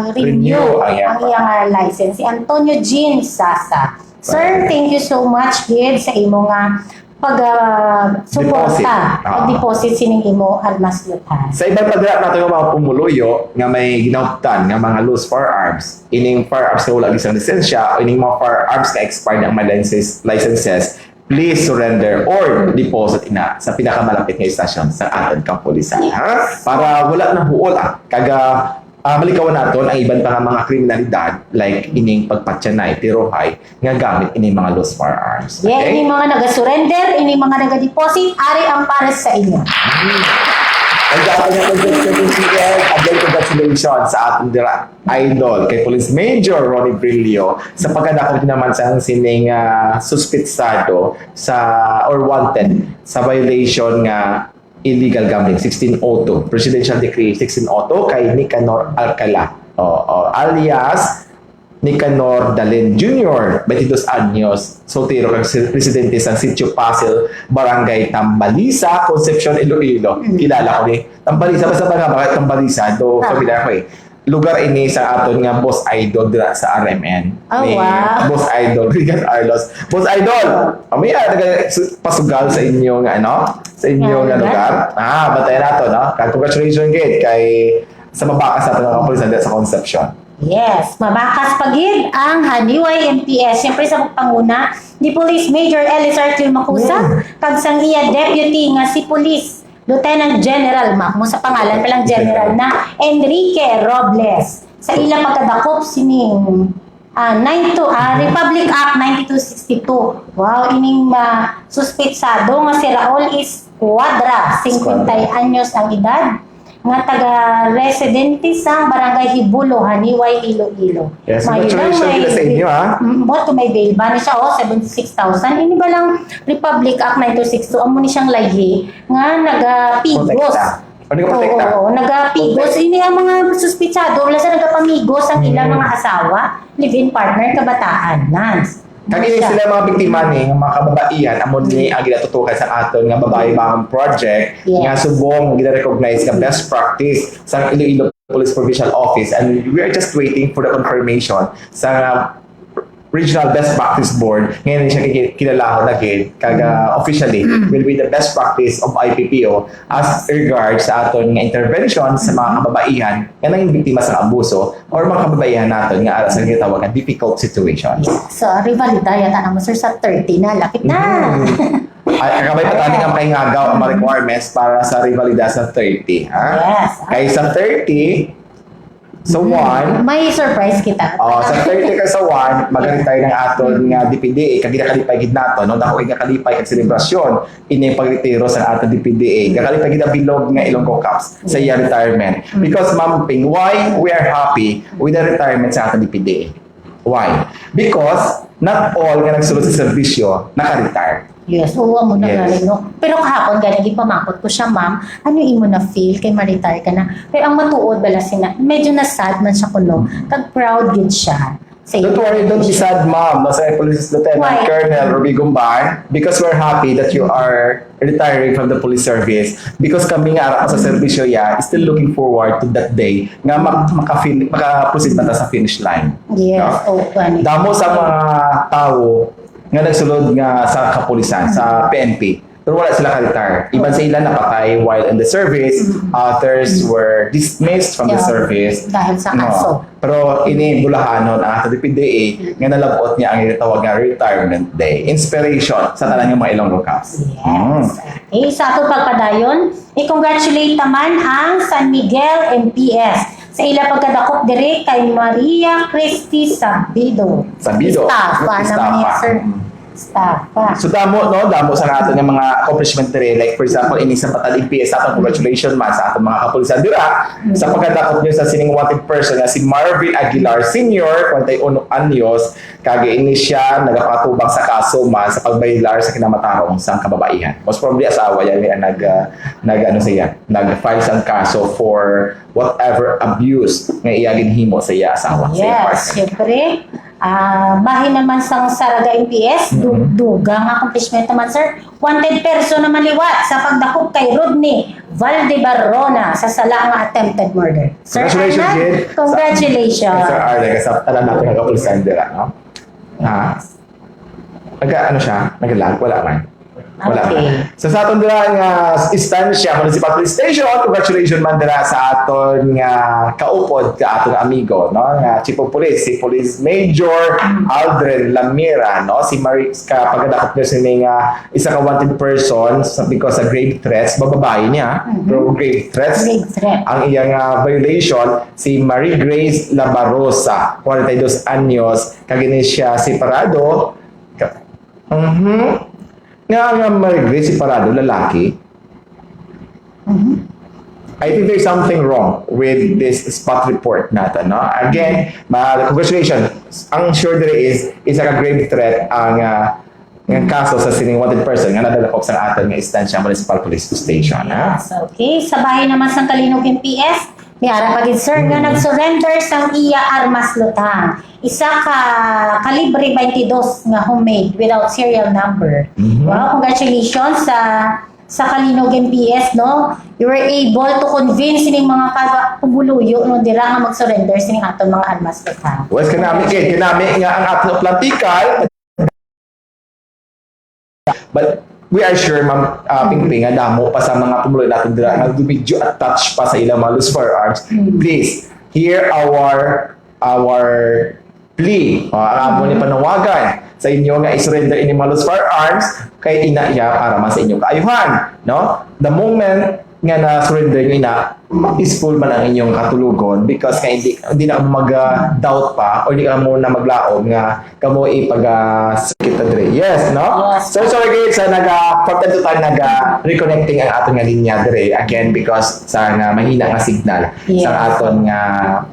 renew Renew ang iyang ang iyang, ah, license. Si Antonio Jean Sasa. Sir, Right. thank you so much gid sa imo nga pag, ah, suporta, Deposit. Ah. pag-deposit sining imo armas lutas. Sa iban pa dira nato nga mga pumuluyo nga may ginahuptan nga mga loose firearms, ining firearms nga wala gisang lisensya, o ining mga firearms nga expired ang mga licenses, licenses, please surrender or deposit ina sa pinakamalapit nga istasyon sa aton kapulisan, ha? Yes. Para wala na huol, ah. Kag, ah, malikawan naton ang iban pa nga mga kriminalidad, like ining pagpatyanay, tirohay, nga gamit ining mga loose firearms. Yeah, Okay? ining mga naga-surrender, ining mga naga-deposit, ari ang pares sa inyo. Hmm. Ang dapat nga pag-, again, congratulations sa aton dira idol, kay Police Major Ronnie Brillo, sa pagkadakop naman sa sining, ah, suspitsado sa, or wanted sa violation nga illegal gambling, sixteen oh two, Presidential Decree sixteen oh two, kay Nicanor Alcala, o, o, alias Nicanor Dalen Junior, twenty-dos anyos, soltero kag si-, residente sa Sitio Pasil, Barangay Tambalisa, Concepcion, Iloilo. Mm. Kilala ko ni Tambalisa, basta ba nga, bakit Tambalisa? Do, Ah. familiar ko eh. lugar ini sa aton nga Boss Idol dira sa R M N. Oh, ni wow. Boss Idol, Regan Arlos. Boss Idol, kami ah, taga su- pasugal sa inyo nga, ano? Sa inyo nga lugar. Ah, bantay nato, no? Kag congratulations gid kay sa mabakas sa aton nga kapulisan dira sa Concepcion. Yes, mabakas pa gid ang Haniway M P S. Siyempre sa pagpanguna ni Police Major Elizar Kilmacusa, kag sang iya deputy nga si Police Lieutenant General, ma, mo sa pangalan pa lang General na, Enrique Robles. Sa ila pagkadakop sining, ah, nine two, ah, Republic Act ninety-two sixty-two. Wow, ining, ah, suspetsado nga si Raul Escuadra, cincuenta anyos ang edad, nga taga-residente sa Barangay Hibulo, Haniway, Iloilo. Yes, congratulations sa inyo, ha? Mm, buot kung may bail ba ni siya, oh, seventy-six thousand. Ini ba lang Republic Act nine two six two, amo ni siyang lahi nga nagapigos. Protekta. O, nagapigos. Oo, oo, nagapigos. Ini ang mga suspitsado, wala sa nagapamigos ang ilang mga asawa, live-in partner, kabataan, Nans. Kag ini sila mga biktima ni, nga mga kababaihan, amo ni ang ginatutukan sa aton nga Babayi Bangon Project, nga subong gina-recognize nga best practice sa Iloilo Police Provincial Office, and we are just waiting for the confirmation sa Regional Best Practice Board. Ngayon siya kiki-, kilalahon na gid, kag, ah, officially will be the best practice of I P P O as regards sa aton nga intervention sa mga kababaihan nga naging biktima sa abuso or mga kababaihan naton nga ara sa ginatawag nga difficult situation. So, rivalidad yata naman, sir, sa thirty na, lapit na. Ay, ang kabay pa tani nga makahingagaw ang mga requirements para sa rivalidad sa thirty, ha? Yes. Kay sa thirty, sa one, may surprise kita. Oh, sa thirty ka sa one, mag-retire ng aton nga D P D A. Kag ginakalipay gid nato, no? Dako nga kalipay ang selebrasyon. Ini pagretiro sa aton D P D A. Gakalipay gid ang bilog nga Ilonggo Cops sa iya retirement. Because, Ma'am Ping, why we are happy with the retirement sa aton D P D A? Why? Because not all nga nagsulod sa serbisyo naka-retire. Yes, oo, amo na gani, no? Pero kahapon gani, gipamangkot ko siya, "Ma'am, ano imo na feel kay ma-retire ka na?" Pero ang matuod bala sina, medyo na-sad man siya kuno, kag proud gid siya. Don't worry, don't be sad, ma'am. No, sa Police Lieutenant Colonel Ruby Gumbay, because we're happy that you are retiring from the police service, because kami nga ara pa sa serbisyo ya, still looking forward to that day nga mak- makafin- maka-proceed man ta sa finish line. Yes, no? Damo sa mga tawo nga nagsulod nga sa kapulisan, sa P N P, pero wala sila ka-retire. Iban sa ila napatay while in the service, others were dismissed from the service. Dahil sa kaso. Pero ini bulahanon ang ato D P D A nga nalabot niya ang ginatawag nga retirement day. Inspiration sa tanan nga mga Ilonggo Cops. Yes. Okay, sa ato pagpadayon, i-congratulate naman ang San Miguel M P S sa ila pagkadakop diri kay Maria Christy Sabido. Sabido. Estafa naman ni Sir. Estafa. So, damo, no? Damo sa nato nga mga accomplishment diri. Like, for example, ini sa Patad M P S, dapat congratulations man sa atong mga kapulisan dira sa pagkadakop niyo sa sining wanted person nga si Marvin Aguilar Senior, kwarenta y uno anyos, kag ini siya nagapatubang sa kaso man sa pagbaylar sa kinamatarong sang kababaihan. Most probably, asawa yan, eh, nag, ah, nag, ano siya, nag-file sang kaso for whatever abuse nga iya ginhimo sa iya asawa, sa iya partner. Yes, syempre. Ah, bahin naman sang Saraga M P S, du- dugang accomplishment naman, sir. Wanted person naman liwat sa pagdakop kay Rodney Valdebarona sa sala nga attempted murder. Sir Congratulations, Arnel, Jed. Congratulations. Sir Arnel, sa tanan nato nga kapulisan dira, no? Ha? Nag-, ano siya? Nag-lag? Wala man. Wala man. Okay. So, sa aton dira nga istansya, Municipal Police Station, congratulations man dira sa aton nga kaupod, ka aton amigo, no? Nga Chief of Police, si Police Major Aldrin Lamira, no? Si Marie, ka pagkadakop niya sini nga isa ka wanted person sa, because sa grave threats, bababayi niya, pero grave threats. Grave threat. Ang iyang, ah, violation, si Marie Grace Labarosa, kwarenta y dos anyos, kag ini siya separado. Ka-, mhm. Nga, nga Marie Grace separado, lalaki. I think there's something wrong with this spot report nato, no? Again, ma-, congratulations. Ang sure diri is, isa ka grave threat ang, ah, nga kaso sa sining wanted person nga nadalakop sa aton nga istansya Municipal Police Station, ha? Yes, okay. Sa bahin naman sang Calinog M P S, may ara pa gid, sir, nga nag-surrender sang iya armas lutang. Isa ka kalibre twenty-dos nga homemade without serial number. Wow, congratulations sa sa Calinog M P S, no? You were able to convince sining mga ka-, pumuluyo, no, dira nga mag-surrender sining aton mga armas, ha? Wes, kanami, kay kanami nga ang aton political. But we are sure, Ma'am, uh, Pingping, nga damo pa sa mga pumuluyo natin dira nga medyo attached pa sa ilang mga loose firearms. Mm. Please, hear our, our plea, uh, ang amon ni panawagan sa inyo nga i-surrender ini mga loose firearms kay ina iya para man sa inyong kaayuhan, no? The moment nga na-surrender nyo ina, peaceful man ang inyong katulogon because nga hindi, hindi na kamo mag-doubt pa or hindi kamo na maglaom nga kamo ipag-, ah, kita dire. Yes, no? Yes. So, sorry guys, sa naga, for time to time, naga-reconnecting ang aton nga linya dire again because sa nga mahina nga signal sa aton nga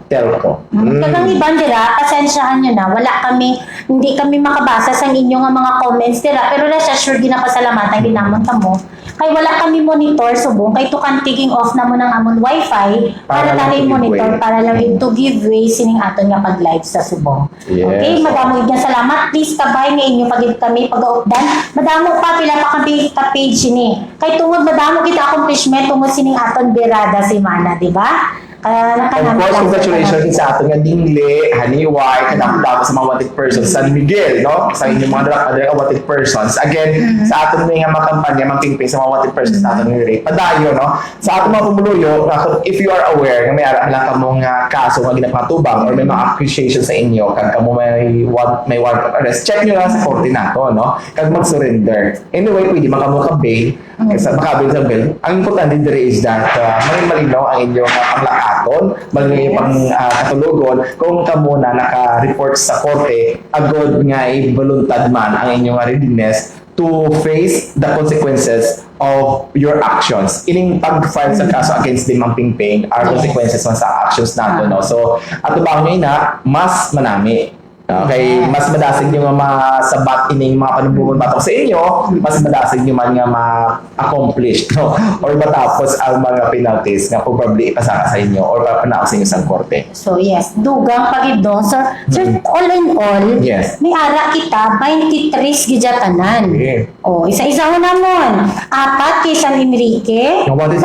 telco. Mm. Kagang iban dira, pasensyahan nyo na, wala kami, hindi kami makabasa sa inyo nga mga comments dira, pero rest assured, ginapasalamatan din naman kamo. Kay wala kami monitor subong, kay tukan tiging off na mo ng amon wifi para, para lang dali to give monitor, way, para lang to give way sining aton nga pag-live sa subong. Yes. Okay, madamo gid nga salamat. Please, kabay nga inyo pa gid kami pagaupdan. Madamo pa, pila pa kami ka page ini. Kay tungod madamo gid accomplishment tungod sining aton birada semana, di ba? Kaya of course, congratulations sa aton nga Dingle, Haniway, kadamo-damo sa mga wanted persons, San Miguel, no? Sa inyong mga dala-, dala wanted persons. Again, sa aton nga mga kampanya, Ma'am Pingping, sa mga wanted persons sa aton nga rate. Padayon, no? Sa aton mga pumuluyo, nga kung, if you are aware nga may ara lang kamo nga kaso nga ginapatubang or may mga accusation sa inyo, kag kamo may warrant, may warrant of arrest, check nyo lang sa korte nato, no? Kag mag-surrender. Anyway, pwede man kamo ka-bail, sa makabil sa bail. Ang importante diri is that, uh, may malinaw ang inyong, uh, panglakaton, malinaw ang inyong pang-, uh, katulogon kung kamo na naka-report sa korte, agod nga ibaluntad man ang inyong readiness to face the consequences of your actions. Ining pag-file sa kaso against ni Ma'am Pingping are consequences man sa actions nato, no? So, ato ba ang ina, mas manami. Okay, mas madasig nyo nga masabat ining mga panumbongon batok sa inyo, mas madasig nyo man nga ma-accomplish, no? Or matapos ang mga penalties nga probably ipasaka sa inyo or papanaw sa inyo sa korte. So, yes, dugang pa gid, no? So, sir, all in all, may ara kita, twenty-three gid ya tanan. Okay. Oh, isa-isa ho namon. Apat kay San Enrique. Nga wanted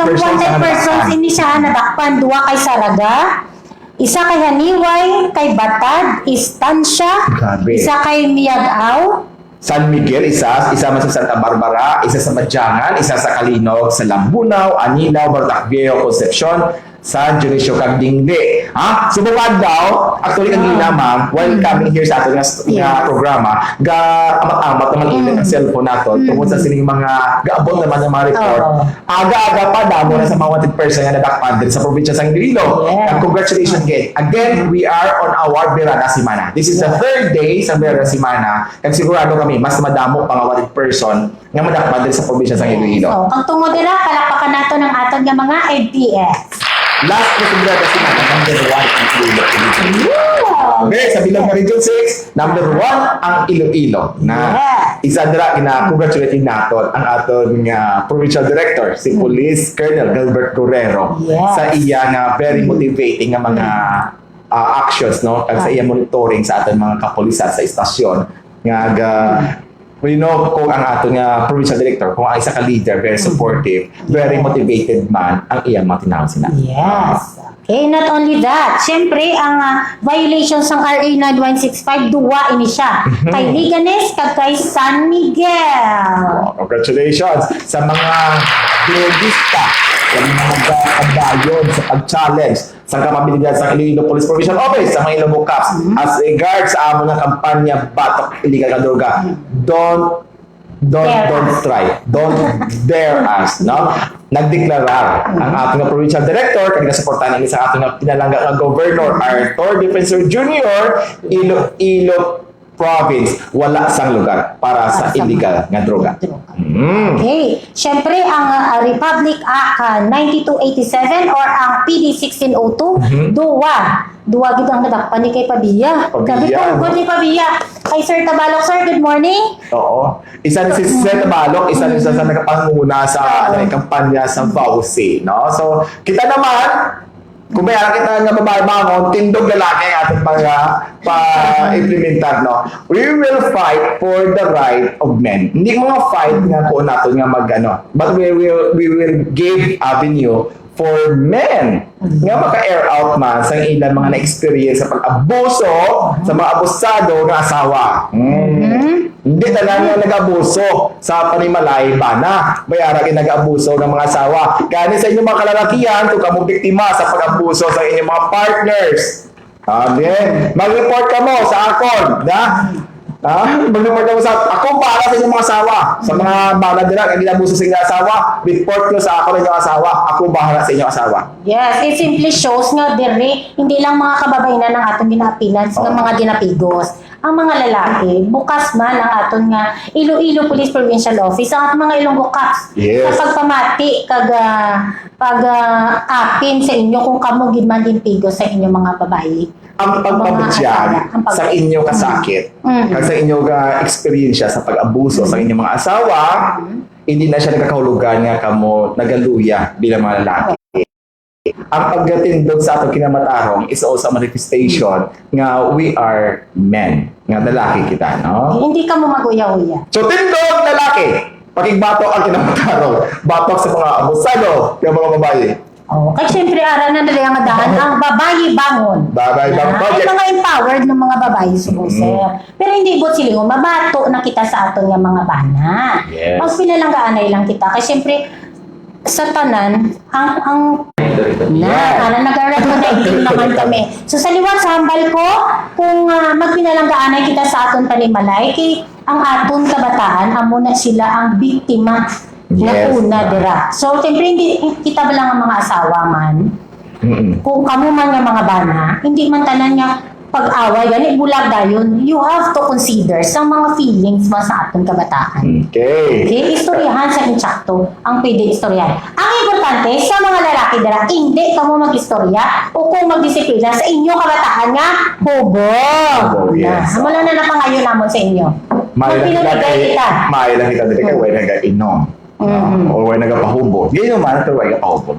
persons, ini siya nadakpan. Duwa kay Saraga. Isa kay Haniway, kay Batad, Estancia, isa kay Miag-ao. San Miguel, isa, isa man sa Santa Barbara, isa sa Badyangan, isa sa Calinog, sa Lambunao, Anilao, Bartolomé, Concepcion, San Dionisio, kag Dingle. Ha? Subong adlaw, actually, kagina, ma'am, while coming here sa aton nga, nga programa, ga-amat-amat na mag-init ang cellphone nato tungod sa sining mga gaabot naman nga mga report. Aga-aga pa, damo na sa mga wanted person nga nadakpan diri sa probinsya sang Iloilo. Yes. And congratulations again. Again, we are on our Birada Semana. This is the third day sa Birada Semana. Kag sigurado kami, mas madamo pa nga wanted person nga madakpan diri sa probinsya sang Iloilo. So, kag tungod dira, palakpakan nato ang aton nga mga M P S. Last na sa Birada Semana, number one ang Iloilo. Yeah. Okay, sa bilog nga Region six, number one ang Iloilo. Na isa dira, gina-congratulate naton ang aton nga provincial director, si Police Colonel Gilbert Guerrero, sa iya nga very motivating nga mga, ah, actions, no? Kag sa iya monitoring sa aton mga kapulisan sa istasyon nga ga-, we know kung ang aton nga provincial director, kung ang isa ka leader, very supportive, very motivated man ang iyang mga tinawo sila. Yes. Okay, not only that, syempre, ang, ah, violation sang R A nine one six five, duwa ini siya. Kay Leganes kag kay San Miguel. Wow, congratulations sa mga drogista, sa mga nagkakabayon sa pag-challenge sa kapabilidad sa Iloilo Police Provincial Office, sa mga Ilonggo Cops, as regard sa amon nga kampanya batok illegal nga droga. Don't Don't, don't try. Don't dare us, no? Nagdeklarar ang aton nga provincial director, kag nasuportahan ini sa aton nga pinalangga nga Governor Arthur Defensor Junior, Iloilo Province, wala sang lugar para sa illegal nga droga. Mm. Okay. Siyempre, ang, ah, Republic Act, ah, ninety-two eighty-seven or ang P D sixteen oh two, duwa. Duwa gid ang nadakpan ni kay Pabia. Grabe, pugod ni Pabia. Kay Sir Tabalok, sir, good morning. Oo. Isa ni si Sir Tabalok, isa ni sa, sa nagapanguna sa, ano, kampanya sa Vauci, no? So, kita naman, Kung may ara kita nga babae bangon, tindog lalaki ang ating pag, ah, pa-implementar, no? We will fight for the right of men. Hindi mga fight nga kuon naton nga mag, ano, but we will, we will give avenue for men nga maka-air out man sa ilang mga na-experience sa pag-abuso, sa mga abusado nga asawa. Mm. Hindi tanan nga nag-abuso sa panimalay, bana. May ara gid nag-abuso nga mga asawa. Gani sa inyong mga kalalakihan, kung kamo biktima sa pag-abuso sa inyong mga partners, okay, mag-report kamo sa akon, na? Ha? Mag-report kamo sa, ako bahala sa inyong mga asawa. Sa mga bana dira nga ginabuso sa inyong asawa, report nyo sa akon inyong asawa. Ako bahala sa inyong asawa. Yes, it simply shows nga diri, hindi lang mga kababainan ang atong ginaapinan sa mga ginapigos. Ang mga lalaki, bukas man ang aton nga Iloilo Police Provincial Office, ang atong mga Ilonggo Cops, Yes. sa pagpamati kag, ah, pag, ah, apin sa inyo kung kamo gid man ginpigos sa inyong mga babayi. Ang Mga pagpabutyag asawa, ang pag- sa inyo kasakit, Mm. kag sa inyo ka eksperyensya sa pag-abuso sa Mm. inyong mga asawa, Mm. hindi na siya nagkakahulugan nga kamo nagaluya bilang mga lalaki. Ang pagkatindog sa atong kinamatarong is also a manifestation nga we are men, nga lalaki kita, no? Hindi kamo mag-uya-uya. So, tindog lalaki, pakigbatok ang kinamatarong, batok sa mga abusado nga mga babayi. Oh, kay siyempre, ara na dali ang daan, ang babayi bangon. Babayi bangon Ah, project. Ay, mga empowered ng mga babayi, subo, Mm. sir. Pero hindi buot silingon, mabato na kita sa aton nga mga bana. Yes. Magpinalanggaanay lang kita. Kay siyempre, sa tanan, ang, ang, na, Yes. ara, nag-resonating naman kami. So, sa liwat sa hambal ko, kung, ah, magpinalanggaanay kita sa aton panimalay, kay ang aton kabataan, amo na sila ang biktima nga Yes, una ma'am. dira. So, siyempre, hindi kita ba lang ang mga asawa man? Mm-mm. Kung kamo man nga mga bana, hindi man tanan nga pag-away, gani, bulag dayon, you have to consider sa mga feelings mo sa aton kabataan. Okay. Okay, istoryahan sa insakto ang pwede istoryahan. Ang importante, sa mga lalaki dira, hindi kamo mag-istorya o kung magdisiplina sa inyo kabataan nga hubog. Hubog, Na, yes. Amo lang na napangayo namon sa inyo. Maayo lang kita Magpinamigay kay, kita. maayo lang kita diri kay Mm. way nagainom. Mm. Ah, or way nagapahubog. Di naman, pero way nagapahubog.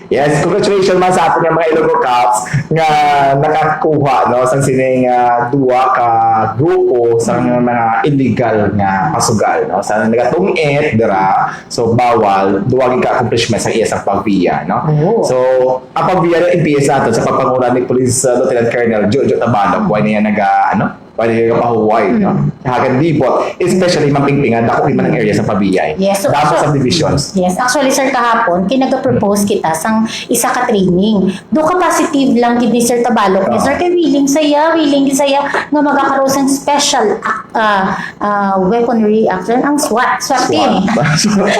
Yes, congratulations man sa aton nga mga Ilonggo Cops nga nakakuha, no, sa sining, ah, duwa ka grupo sa Mm. mga illegal nga pasugal, no, sa nagatungit dira. So, bawal, duwa gid ka accomplishment sa iya sa pagbiya, no? Oo. So, ang pagbiya na M P S nato sa pagpanguna ni Police, uh, Lieutenant Colonel Jojo Tabalog, Mm. wala niya naga, ano, wala niya nagapahuway, no? Mm. Hagan libot, especially Mampingpingan, dako gid man ang area sa pabiyay. Yes, so, Dapat so, subdivisions. Yes, actually, sir, kahapon, kinaga-propose kita sang isa ka training. Do ka positive lang gid ni Sir Tabalog, ni Oo. Sir, kay willing saya, willing gid saya nga magkakaroon sang special ac-, ah, ah, weaponry action, ang SWAT, SWAT team. SWAT.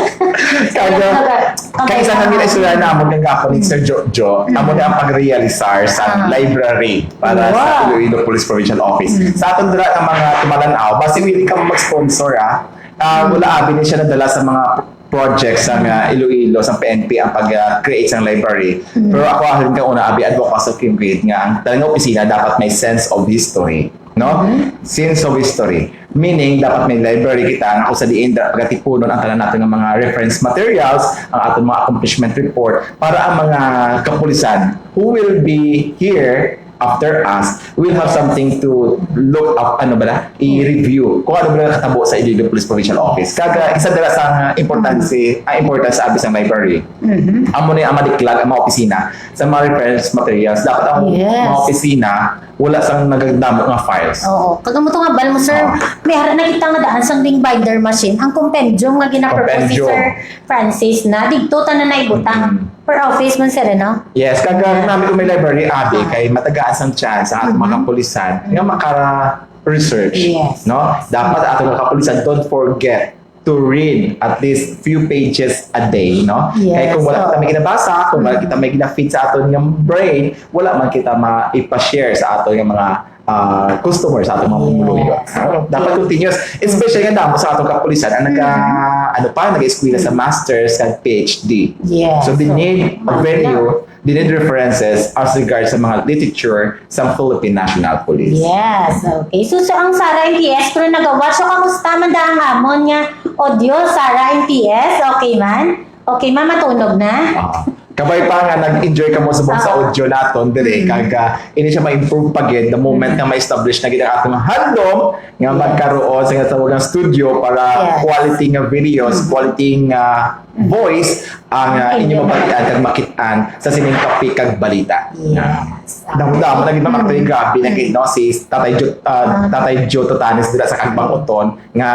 Kaya, Kaya, kaya isa kami na istorya namon kagahapon ni Sir Jojo, Mm. amo na ang pag-realisar sa Ah. library para sa Wow. Iloilo Police Provincial Office. Mm. Sa aton dira nga mga tumalan-aw, basi willing ka mag-sponsor, ah. Ah, Mm. wala abi ni siya nadala sa mga projects sa mga Iloilo, sa P N P ang pag, ah, create sang library. Mm. Pero ako, ahalin ka una, abi, advocacy sa Kim Reid nga ang tanan nga opisina dapat may sense of history, no? Mm. Sense of history. Meaning, dapat may library kita nga kung sa diin da-, pagatipunon ang tanan nato nga mga reference materials, ang aton mga accomplishment report, para ang mga kapulisan who will be here after us will have something to look up, ano ba na, i-review kung ano ba na nakatabo sa Iloilo Police Provincial Office. Kaga, isa dala sa importance, ang importance sa abis ng library. Mhm. Amo ni ang madiklag ang mga opisina sa mga reference materials. Dapat ang Yes. mga opisina, wala sang nagagdamo nga files. Oo. Kag amo to nga bal mo, sir, Oo. may ara na kita nga daan sang ring binder machine, ang compendium nga ginapropose ni Compendium. Sir Francis na, digto tanan na ibutang. Mhm. Per office man, sir, no? Yes, kag, ah, Ah. nami ko may library, abi, Ah. kay matagaan sang chance sa aton mga Mhm. kapulisan nga Mhm. maka-research, Yes. no? Dapat aton mga kapulisan, don't forget to read at least few pages a day, no? Yes, Kay kung wala oo. kita may ginabasa, kung wala Mhm. kita may gina-feed sa aton nga brain, wala man kita ma-, ipa-share sa aton nga mga ah, customer sa atong mga pumuluyo. Yes. Ah, dapat Okay. continuous. Especially nga namo sa atong kapulisan, ang naga-, Mm. ano pa, nag-eskwela sa Mm. master's and P H D. Yes. So, they So, need a mahal venue, na. They need references as regards sa mga literature sa Philippine National Police. Yes, okay. So, so ang Sara M P S, pero nagawat. So, kamusta man da ang amon nga audio, Sara M P S? Okay man? Okay man, matunog na? Ah. Kabay pa nga nag-enjoy kamo subong sa Ah. audio naton dire, Mm. kag, ah, ini siya ma-improve pa gid the moment Mm. nga ma-establish na gid ang atong handom nga Yes. magkaroon sa ginatawag nga studio para Yes. quality nga videos, Mm. quality nga Mm. voice ang, ah, Ang inyo inyong mabalian kag makit-an sa sining Kape kag Balita. Yes. Ah. Damo-damo na gid, mga Mm. katoy, grabe na gid, Mm. no? Si Tatay Jo, ah, Ah. Tatay Joe Totanes dira sa Kagbang-uton nga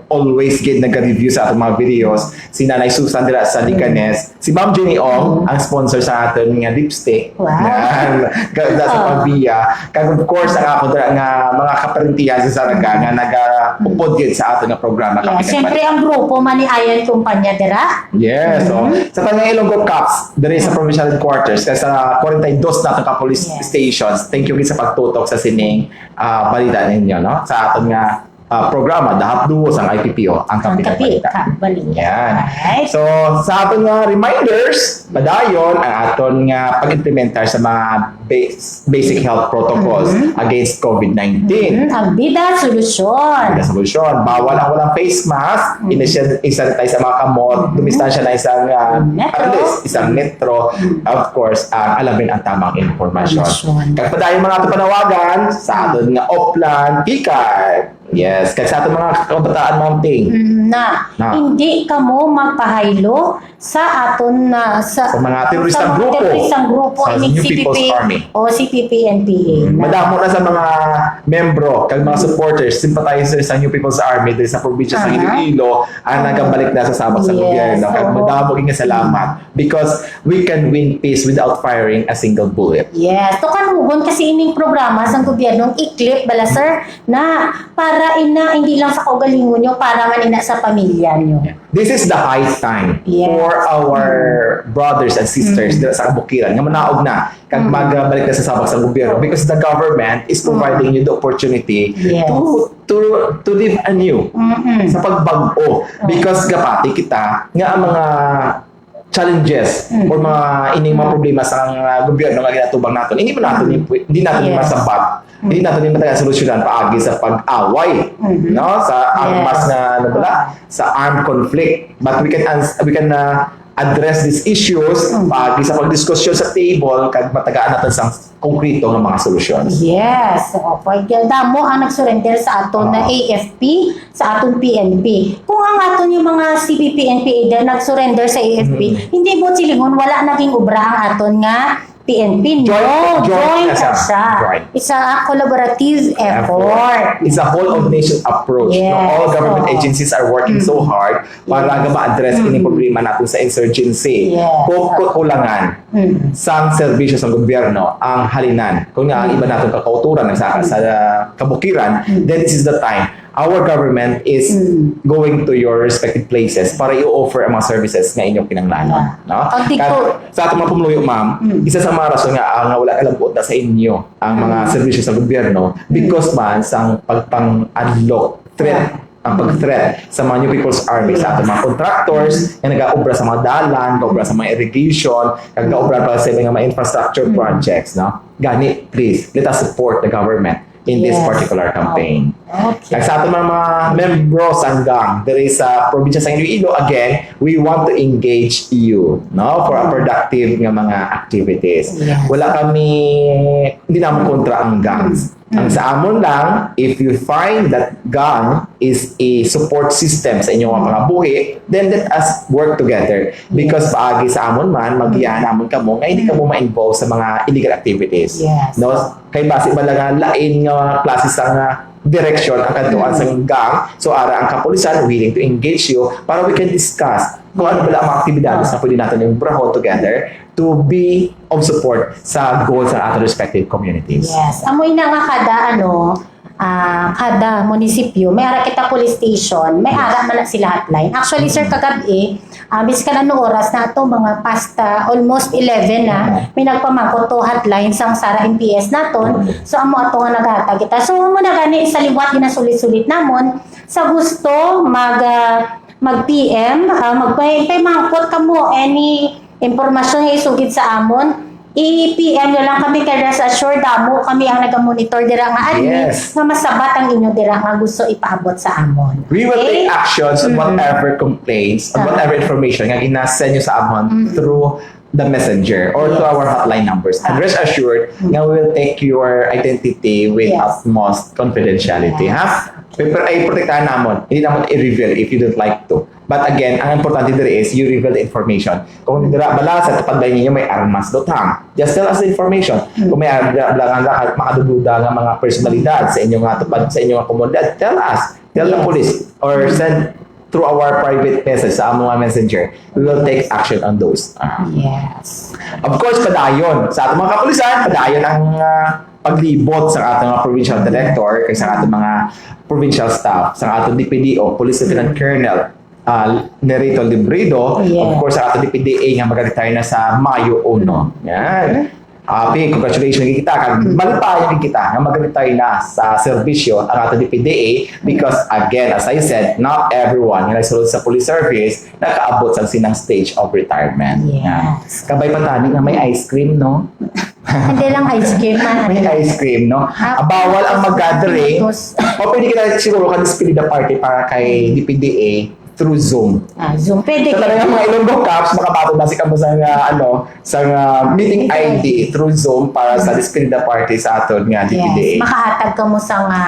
always gid nag-review sa atong mga videos. Si Nanay Susan dira sa Mm. Liganes. Si Ma'am Jenny Ong, Mm. ang sponsor sa aton nga lipstick. Wow. Yan. Ga-, ga-, sa Oh. Pavia. Kag of course, ang ako dira nga mga kaparentihan sa Saraga Mm. nga nagaupod gid sa aton nga programa, Yeah, Kape kag syempre, Balita. Ang grupo man ni Ayan Kumpanya dira. Yes, so, Mm. sa Tanang Ilonggo Cops, diri sa Mm. provincial headquarters, kag sa forty-two naton ka police Yes. stations, thank you gid sa pagtutok sa sining, ah, balita ninyo, no? Sa aton nga, ah, programa, The Hot Duo sang I P P O, ang Ang Kape kag Kape Balita. kag Balita. Yan. Alright. So, sa aton nga reminders, padayon ang aton nga pag-implementar sa mga bas-, basic health protocols Mhm. against covid nineteen. Mhm. Ang bida, solusyon. Ang bida, solusyon. Bawal ang walang face mask, Mhm. ini-, i-sanitize ang mga kamot, Mhm. dumistansya na isang, ah, Metro. at least isang metro. Mhm. Of course, ang alamin ang tamang impormasyon. Impormasyon. Kag padayon, mga ato panawagan sa Mhm. aton nga Oplan Picar. Yes, kag sa aton mga kabataan, Ma'am Ting. Mm, na, Na. hindi kamo magpahaylo sa aton na, sa, Sa mga teroristang sa mga grupo. teroristang grupo, Sa ining New People's C P P Army. o C P P N P A Mm, na. madamo na sa mga membro, kag mga Mm. supporters, sympathizer sa New People's Army diri sa probinsya sa Aha. Iloilo ang Aha. nagabalik na sa sabak sa Yes, gobyerno. Kag oo. madamo gyud nga salamat Mm. because we can win peace without firing a single bullet. Yes, tukanugon kasi ining programa sang gobyerno, i-clip bala, sir, na para ina, hindi lang sa kaugalingon nyo, para man ina sa pamilya nyo. Yeah. This is the high time Yes. for our Mm. brothers and sisters Mm. dira sa kabukiran nga manaog na kag Mm. magbalik na sa sabak sa gobyerno, because the government is Mm. providing you the opportunity Yes. to to to live anew Mm-mm. sa pagbag-o. Mm. Because gapati kita nga ang mga challenges Mm. or mga ining mga Mm. problema sa, ah, gobyerno nga ginatubang naton, hindi man naton Mm. ni pwe-, hindi naton ni Yes. masabat. Hindi Mm. naton ni matagal solusyonan paagi sa pag-away, Mm-hmm. no? Sa Yes. armas nga, ano bala? Sa armed conflict. But we can ans-, we can, ah, address these issues Mm. paagi sa pagdiskusyon sa table kag matagaan naton sang konkreto nga mga solusyon. Yes. So, pwede, damo ang nag-surrender sa aton na Oo. A F P, sa aton P N P. Kung ang aton yung mga C P P N P A din nag-surrender sa A F P, Mm. hindi mo silingon, wala naging obra ang aton nga P N P. Joint, No, joint joint na siya. siya. Joint. It's a collaborative Effort. effort. It's a whole of nation approach. No? Yes. All government Oo. agencies are working so Mm. hard para Yes. nga ma-address Mm. ining problema natin sa insurgency. Yes. Ku-, ku-, kulangan Mm. sang serbisyo sa gobyerno ang halinan. Kung nga ang Mm. iba natin kakauturan, nagsaka Mm. sa kabukiran, Mm. then this is the time. Our government is Mm. going to your respective places para i-offer ang mga services nga inyong kinahanglanon, Yeah. no? Pag di Kag ko sa atong mga pumuluyo, ma'am, Mm. isa sa mga rason nga, ah, nga wala kalabot na sa inyo ang mga Mm. serbisyo sa gobyerno Mm. because man sang pagpang-adlok threat, Yeah. ang pag-threat sa mga New People's Army, sa atong mga Yes. contractors Mm. nga nag-aobra sa mga dalan, nag-aobra sa mga irrigation, nag-aobra pa sa mga infrastructure Mm. projects, no? Gani, please, let us support the government in this Yes. particular campaign. Okay. Kag sa aton mga, mga membro sang gang diri sa probinsya sa Iloilo, again, we want to engage you, no, for a Mm. productive nga mga activities. Yes. Wala kami, hindi namin kontra ang gangs. Mm. Ang sa amon lang, if you find that gang is a support system sa inyong mga buhi, then let us work together. Because Yes. paagi sa amon man, magiya Mm. namon kamo nga hindi Mm. kamo ma-involve sa mga illegal activities. Yes. No? Kay basi ba lang nga lain nga klase sa nga direksyon ang kadtuan Mm. sa gang. So, ara ang kapulisan willing to engage you para we can discuss kung ano Yes. bala ang mga aktibidades Ah. na pwede natin yung braho together to be of support sa goals sa ating respective communities. Yes. Amoy na nga kada, ano, ah, kada munisipyo, may ara kita police station, may Yes. ara man na sila hotline. Actually, sir, Mm. kagabi, ah, biskan ano oras na to, mga past, ah, almost eleven na, Mm. may nagpamangkot to hotline sang Sara M P S naton. Mm. So, amo ato nga naghatag kita. So, amo na gani, sa liwat, ginasulit-sulit namon, sa gusto mag, ah, mag-P M, ah, magpay-, pay mangkot kamo, any impormasyon nga isugid sa amon, i-P M nyo lang kami, kay rest assured, damo kami ang nagamonitor dira nga admin Yes. nga masabat ang inyo dira nga gusto ipaabot sa amon. We will Okay? take actions on Mm. whatever complaints, on Ah. whatever information nga ginasend nyo sa amon Mm. through the messenger or to Yes. our hotline numbers. And rest assured nga we will take your identity with Yes. utmost confidentiality, Yes. ha? Pero ay protektahan namon, hindi namon i-reveal if you don't like to. But again, ang importante diri is you reveal the information. Kung dira bala sa tupad balay ninyo may armas, don't hang. Just tell us the information. Kung may ar- bala nga makadududa nga mga personalidad sa inyo nga tupad, sa inyo nga komunidad, tell us. Tell the Yes. police or send through our private message sa among mga messenger. We will take action on those. Ah. Yes. Of course, padayon. Sa atong mga kapulisan, padayon ang ah, paglibot sa atong mga provincial director kag sa atong mga provincial staff, sa atong D P D O, Police Lieutenant Colonel ah, Nerito Librido, Yeah. of course, sa atong D P D A nga mag-retire na sa Mayo uno. Yan. Happy, congratulations kita. Kag malipay kita nga mag-retire na sa serbisyo ang atong D P D A because, again, as I said, not everyone nga nagsulod sa police service nakaabot sa sinang stage of retirement. Yes. Yan. Kabay pa tani nga may ice cream, no? Hindi lang ice cream, man. May ice cream, no? Ah, Ah, bawal ang mag-gathering. Tapos, O pwede kita siguro ka despedida party para kay D P D A through Zoom. Ah, Zoom. Pwede So ka. Talaga mga Ilonggo Cops, makapatod na si kamo sa nga, ano, sa nga meeting Meeting I D through Zoom para sa despedida party sa aton nga D P D A. Yes. Makahatag ka mo sa nga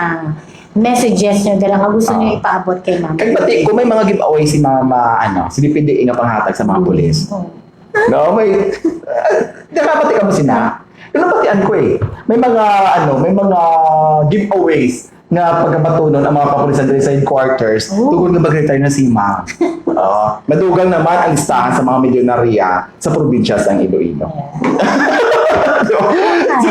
messages nyo dala nga gusto nyo Ah. ipaabot kay mama. Kag pati kung may mga giveaway si mama, ano, si D P D A nga panghatag sa mga pulis. Oh. No, may, nakapati ka mo sina. Pero napatian ko eh. May mga, ano, may mga giveaways nga pagkabatunon ang mga kapulisan diri sa headquarters Oh. tungod nga mag-retire na si ma'am. Oo. Madugang naman ang listahan sa mga milyonarya sa probinsya sang Iloilo. So, so,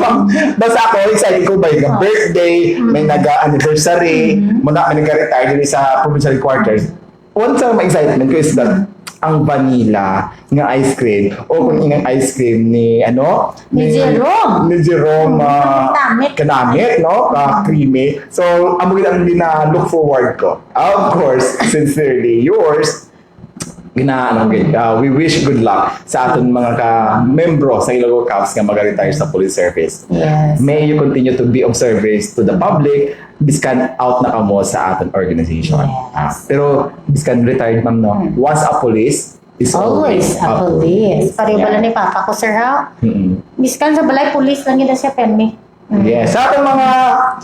basta ako, excited ko ba yung Oh. birthday, may Mm. nag-anniversary, Mm. muna may nag-retire diri sa provincial headquarters. One sa mga excitement ko is that ang vanilla nga ice cream o kung inang ice cream ni, ano, Ni Jerome. Ni Jerome, Mm, ah, kanamit. Kanamit, no? Ah, creamy. So, amo gid ang gina-look forward ko. Of course, sincerely yours, gina, ano, gid, ah, we wish good luck sa aton mga ka membro sa Ilonggo Cops nga mag-retire sa police service. Yes. May you continue to be of service to the public, biskan out na kamo sa aton organization. Yes. Ah, pero biskan retired, ma'am, no? Hmm. Once a police is Always a police. Pareho bala Yeah. ni Papa ko, sir, ha? Mm-mm. Miskan sa balay, police lang yun siya, permi. Mm. Yes. Sa aton mga,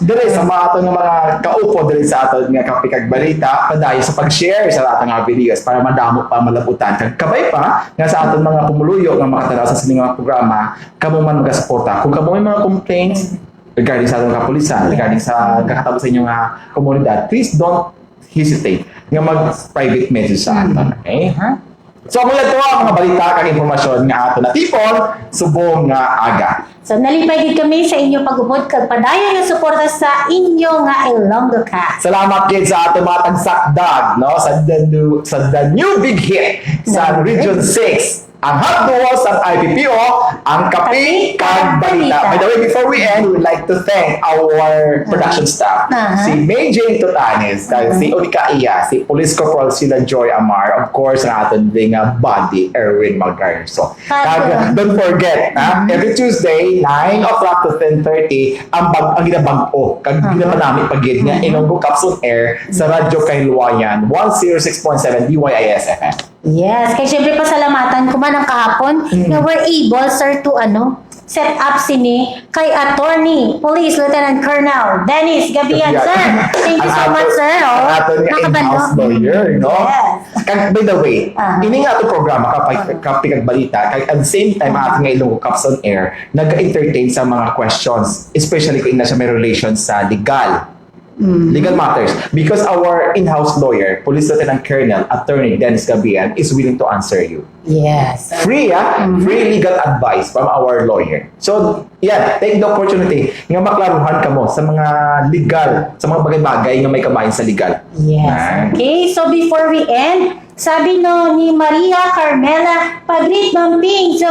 diri sa mga aton nga mga kaupo diri sa aton nga Kape kag Balita, padayon sa pag-share sa aton nga videos para madamo pa malabutan. Kag kabay pa nga sa aton mga pumuluyo nga makatanaw sa sini nga programa, kamo man magasuporta. Kung kamo may mga complaints regarding sa atong kapulisan, regarding sa kakatabo sa inyo nga komunidad, please don't hesitate nga mag-private message sa aton. Okay? Ha? So, mula to ang mga balita kag impormasyon nga ato natipon subong nga aga. So, nalipay gid kami sa inyo pag-upod kag padayon nga suporta sa inyo nga Ilonggo Cops. Salamat gid sa ato mga tagsakdag, no, sa the new, sa the new big hit sa The Region six. Ang hot duo sa I P P O, ang Kape kag Balita. By the way, before we end, we would like to thank our production staff, Aha. si May Jane Tutanes, kag si Unica Iya, si Police Corporal Sila Joy Amar, of course, ang aton din nga buddy, Erwin Magarso. Kag Kag, don't forget, ha, Mhm. every Tuesday, nine o'clock to ten thirty, ang bag ang ginabag-o, kag Aha. ginapanami pa gid nga Mhm. Ilonggo Cops on Air sa Radyo Kailwayan, one zero six point seven D Y I S F M. Yes, kay syempre pasalamatan ko man ang kahapon Mm. nga we're able, sir, to ano, set up sini kay Attorney Police Lieutenant Colonel Dennis Gabian, Gabian. sir. Thank you so Ang much, ato- sir. Oh, ang aton nga nakabalo. In-house lawyer, no? Yes. Kag, by the way, Aha. ini nga ato programa, Kapag, Aha. Kape kag Balita, kag at the same time, ato nga Ilonggo Cops on Air, nag-entertain sa mga questions, especially kung ina siya may relation sa legal. Mm. Legal matters. Because our in-house lawyer, Police Lieutenant Colonel Attorney Dennis Gabian, is willing to answer you. Yes. Free, ah? Mhm. Free legal advice from our lawyer. So, yeah, take the opportunity nga maklaruhan kamo sa mga legal, sa mga bagay-bagay nga may kabahin sa legal. Yes. Ah. Okay, so before we end, sabi no ni Maria Carmela, pag-greet, Ma'am Ping. So,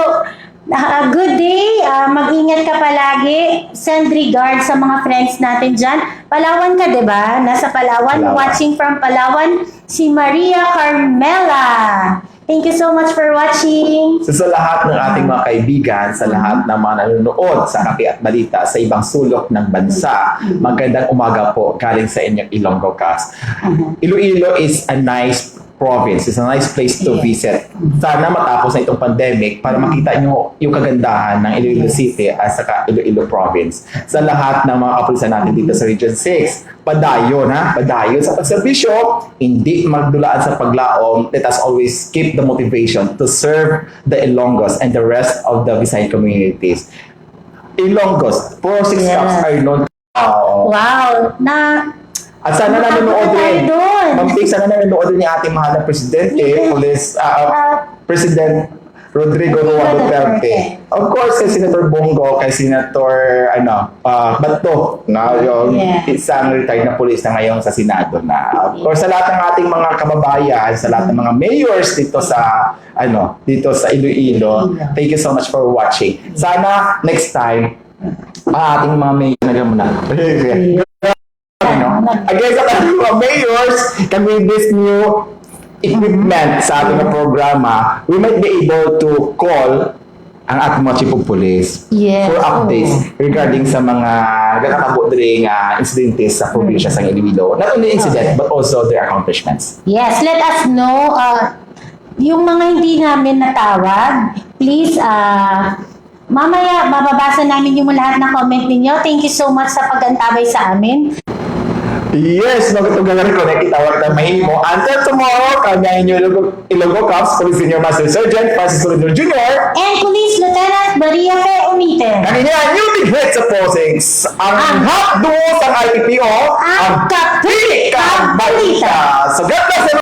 ah, good day. Ah, mag-ingat ka palagi. Send regards sa mga friends natin dyan. Palawan ka, di ba? Nasa Palawan. Palawan. Watching from Palawan, si Maria Carmela. Thank you so much for watching. So, sa lahat ng ating mga kaibigan, sa lahat ng mga nanonood sa Kape at Balita sa ibang sulok ng bansa, magandang umaga po galing sa inyong Ilonggo Cops. Mhm. Iloilo is a nice province. It's a nice place to Yes. visit. Sana matapos na itong pandemic para makita nyo yung kagandahan ng Iloilo Yes. City at saka Iloilo Province. Sa lahat ng mga kapulisan natin dito sa Region six, padayon, ha? Padayon sa pagserbisyo, hindi magdulaan sa paglaom. Let us always keep the motivation to serve the Ilonggos and the rest of the Visayan communities. Ilonggos, four six Yes. Cops are known. Oo. Wow! Na, At sana Makapunta nanonood tayo rin. doon. Ma'am Ting, sana nanonood rin ni ating mahal na presidente, Yes. Police, ah, Ah. President Rodrigo Roa Rodrigo Duterte. Duterte. Of course, kay Senator Bongo, kay Senator, ano, ah, Bato, na yung Yeah. isang retired na police na ngayon sa Senado na. Of course, sa lahat ng ating mga kababayan, sa lahat ng mga mayors dito sa, ano, dito sa Iloilo, Iloilo. thank you so much for watching. Sana next time, ang ating mga mayor, nagam na. Ano? Again, sa ating mga mayors, kami this new equipment sa ating programa, we might be able to call ang ating mga chief of police Yes, for updates oo. regarding sa mga nagakatabo diri nga insidente sa probinsya sa Iloilo. Not only incident, Okay. but also their accomplishments. Yes, let us know. Uh, yung mga hindi namin natawag, please, uh, mamaya mababasa namin yung lahat ng comment ninyo. Thank you so much sa pag-antabay sa amin. Yes, no, ito nga rin, connect kita, wala tayong mahimo. Until tomorrow, kami ang inyo Ilonggo, Ilonggo Cops, Police Senior Master Sergeant Francis Solidor Junior. And Police Lieutenant Maria Fe Umite. Kami niya, new big hit sa Posings. Ang Ang hapdo sa I P P O, Ang Kapili Kang Balita. So, God bless everyone.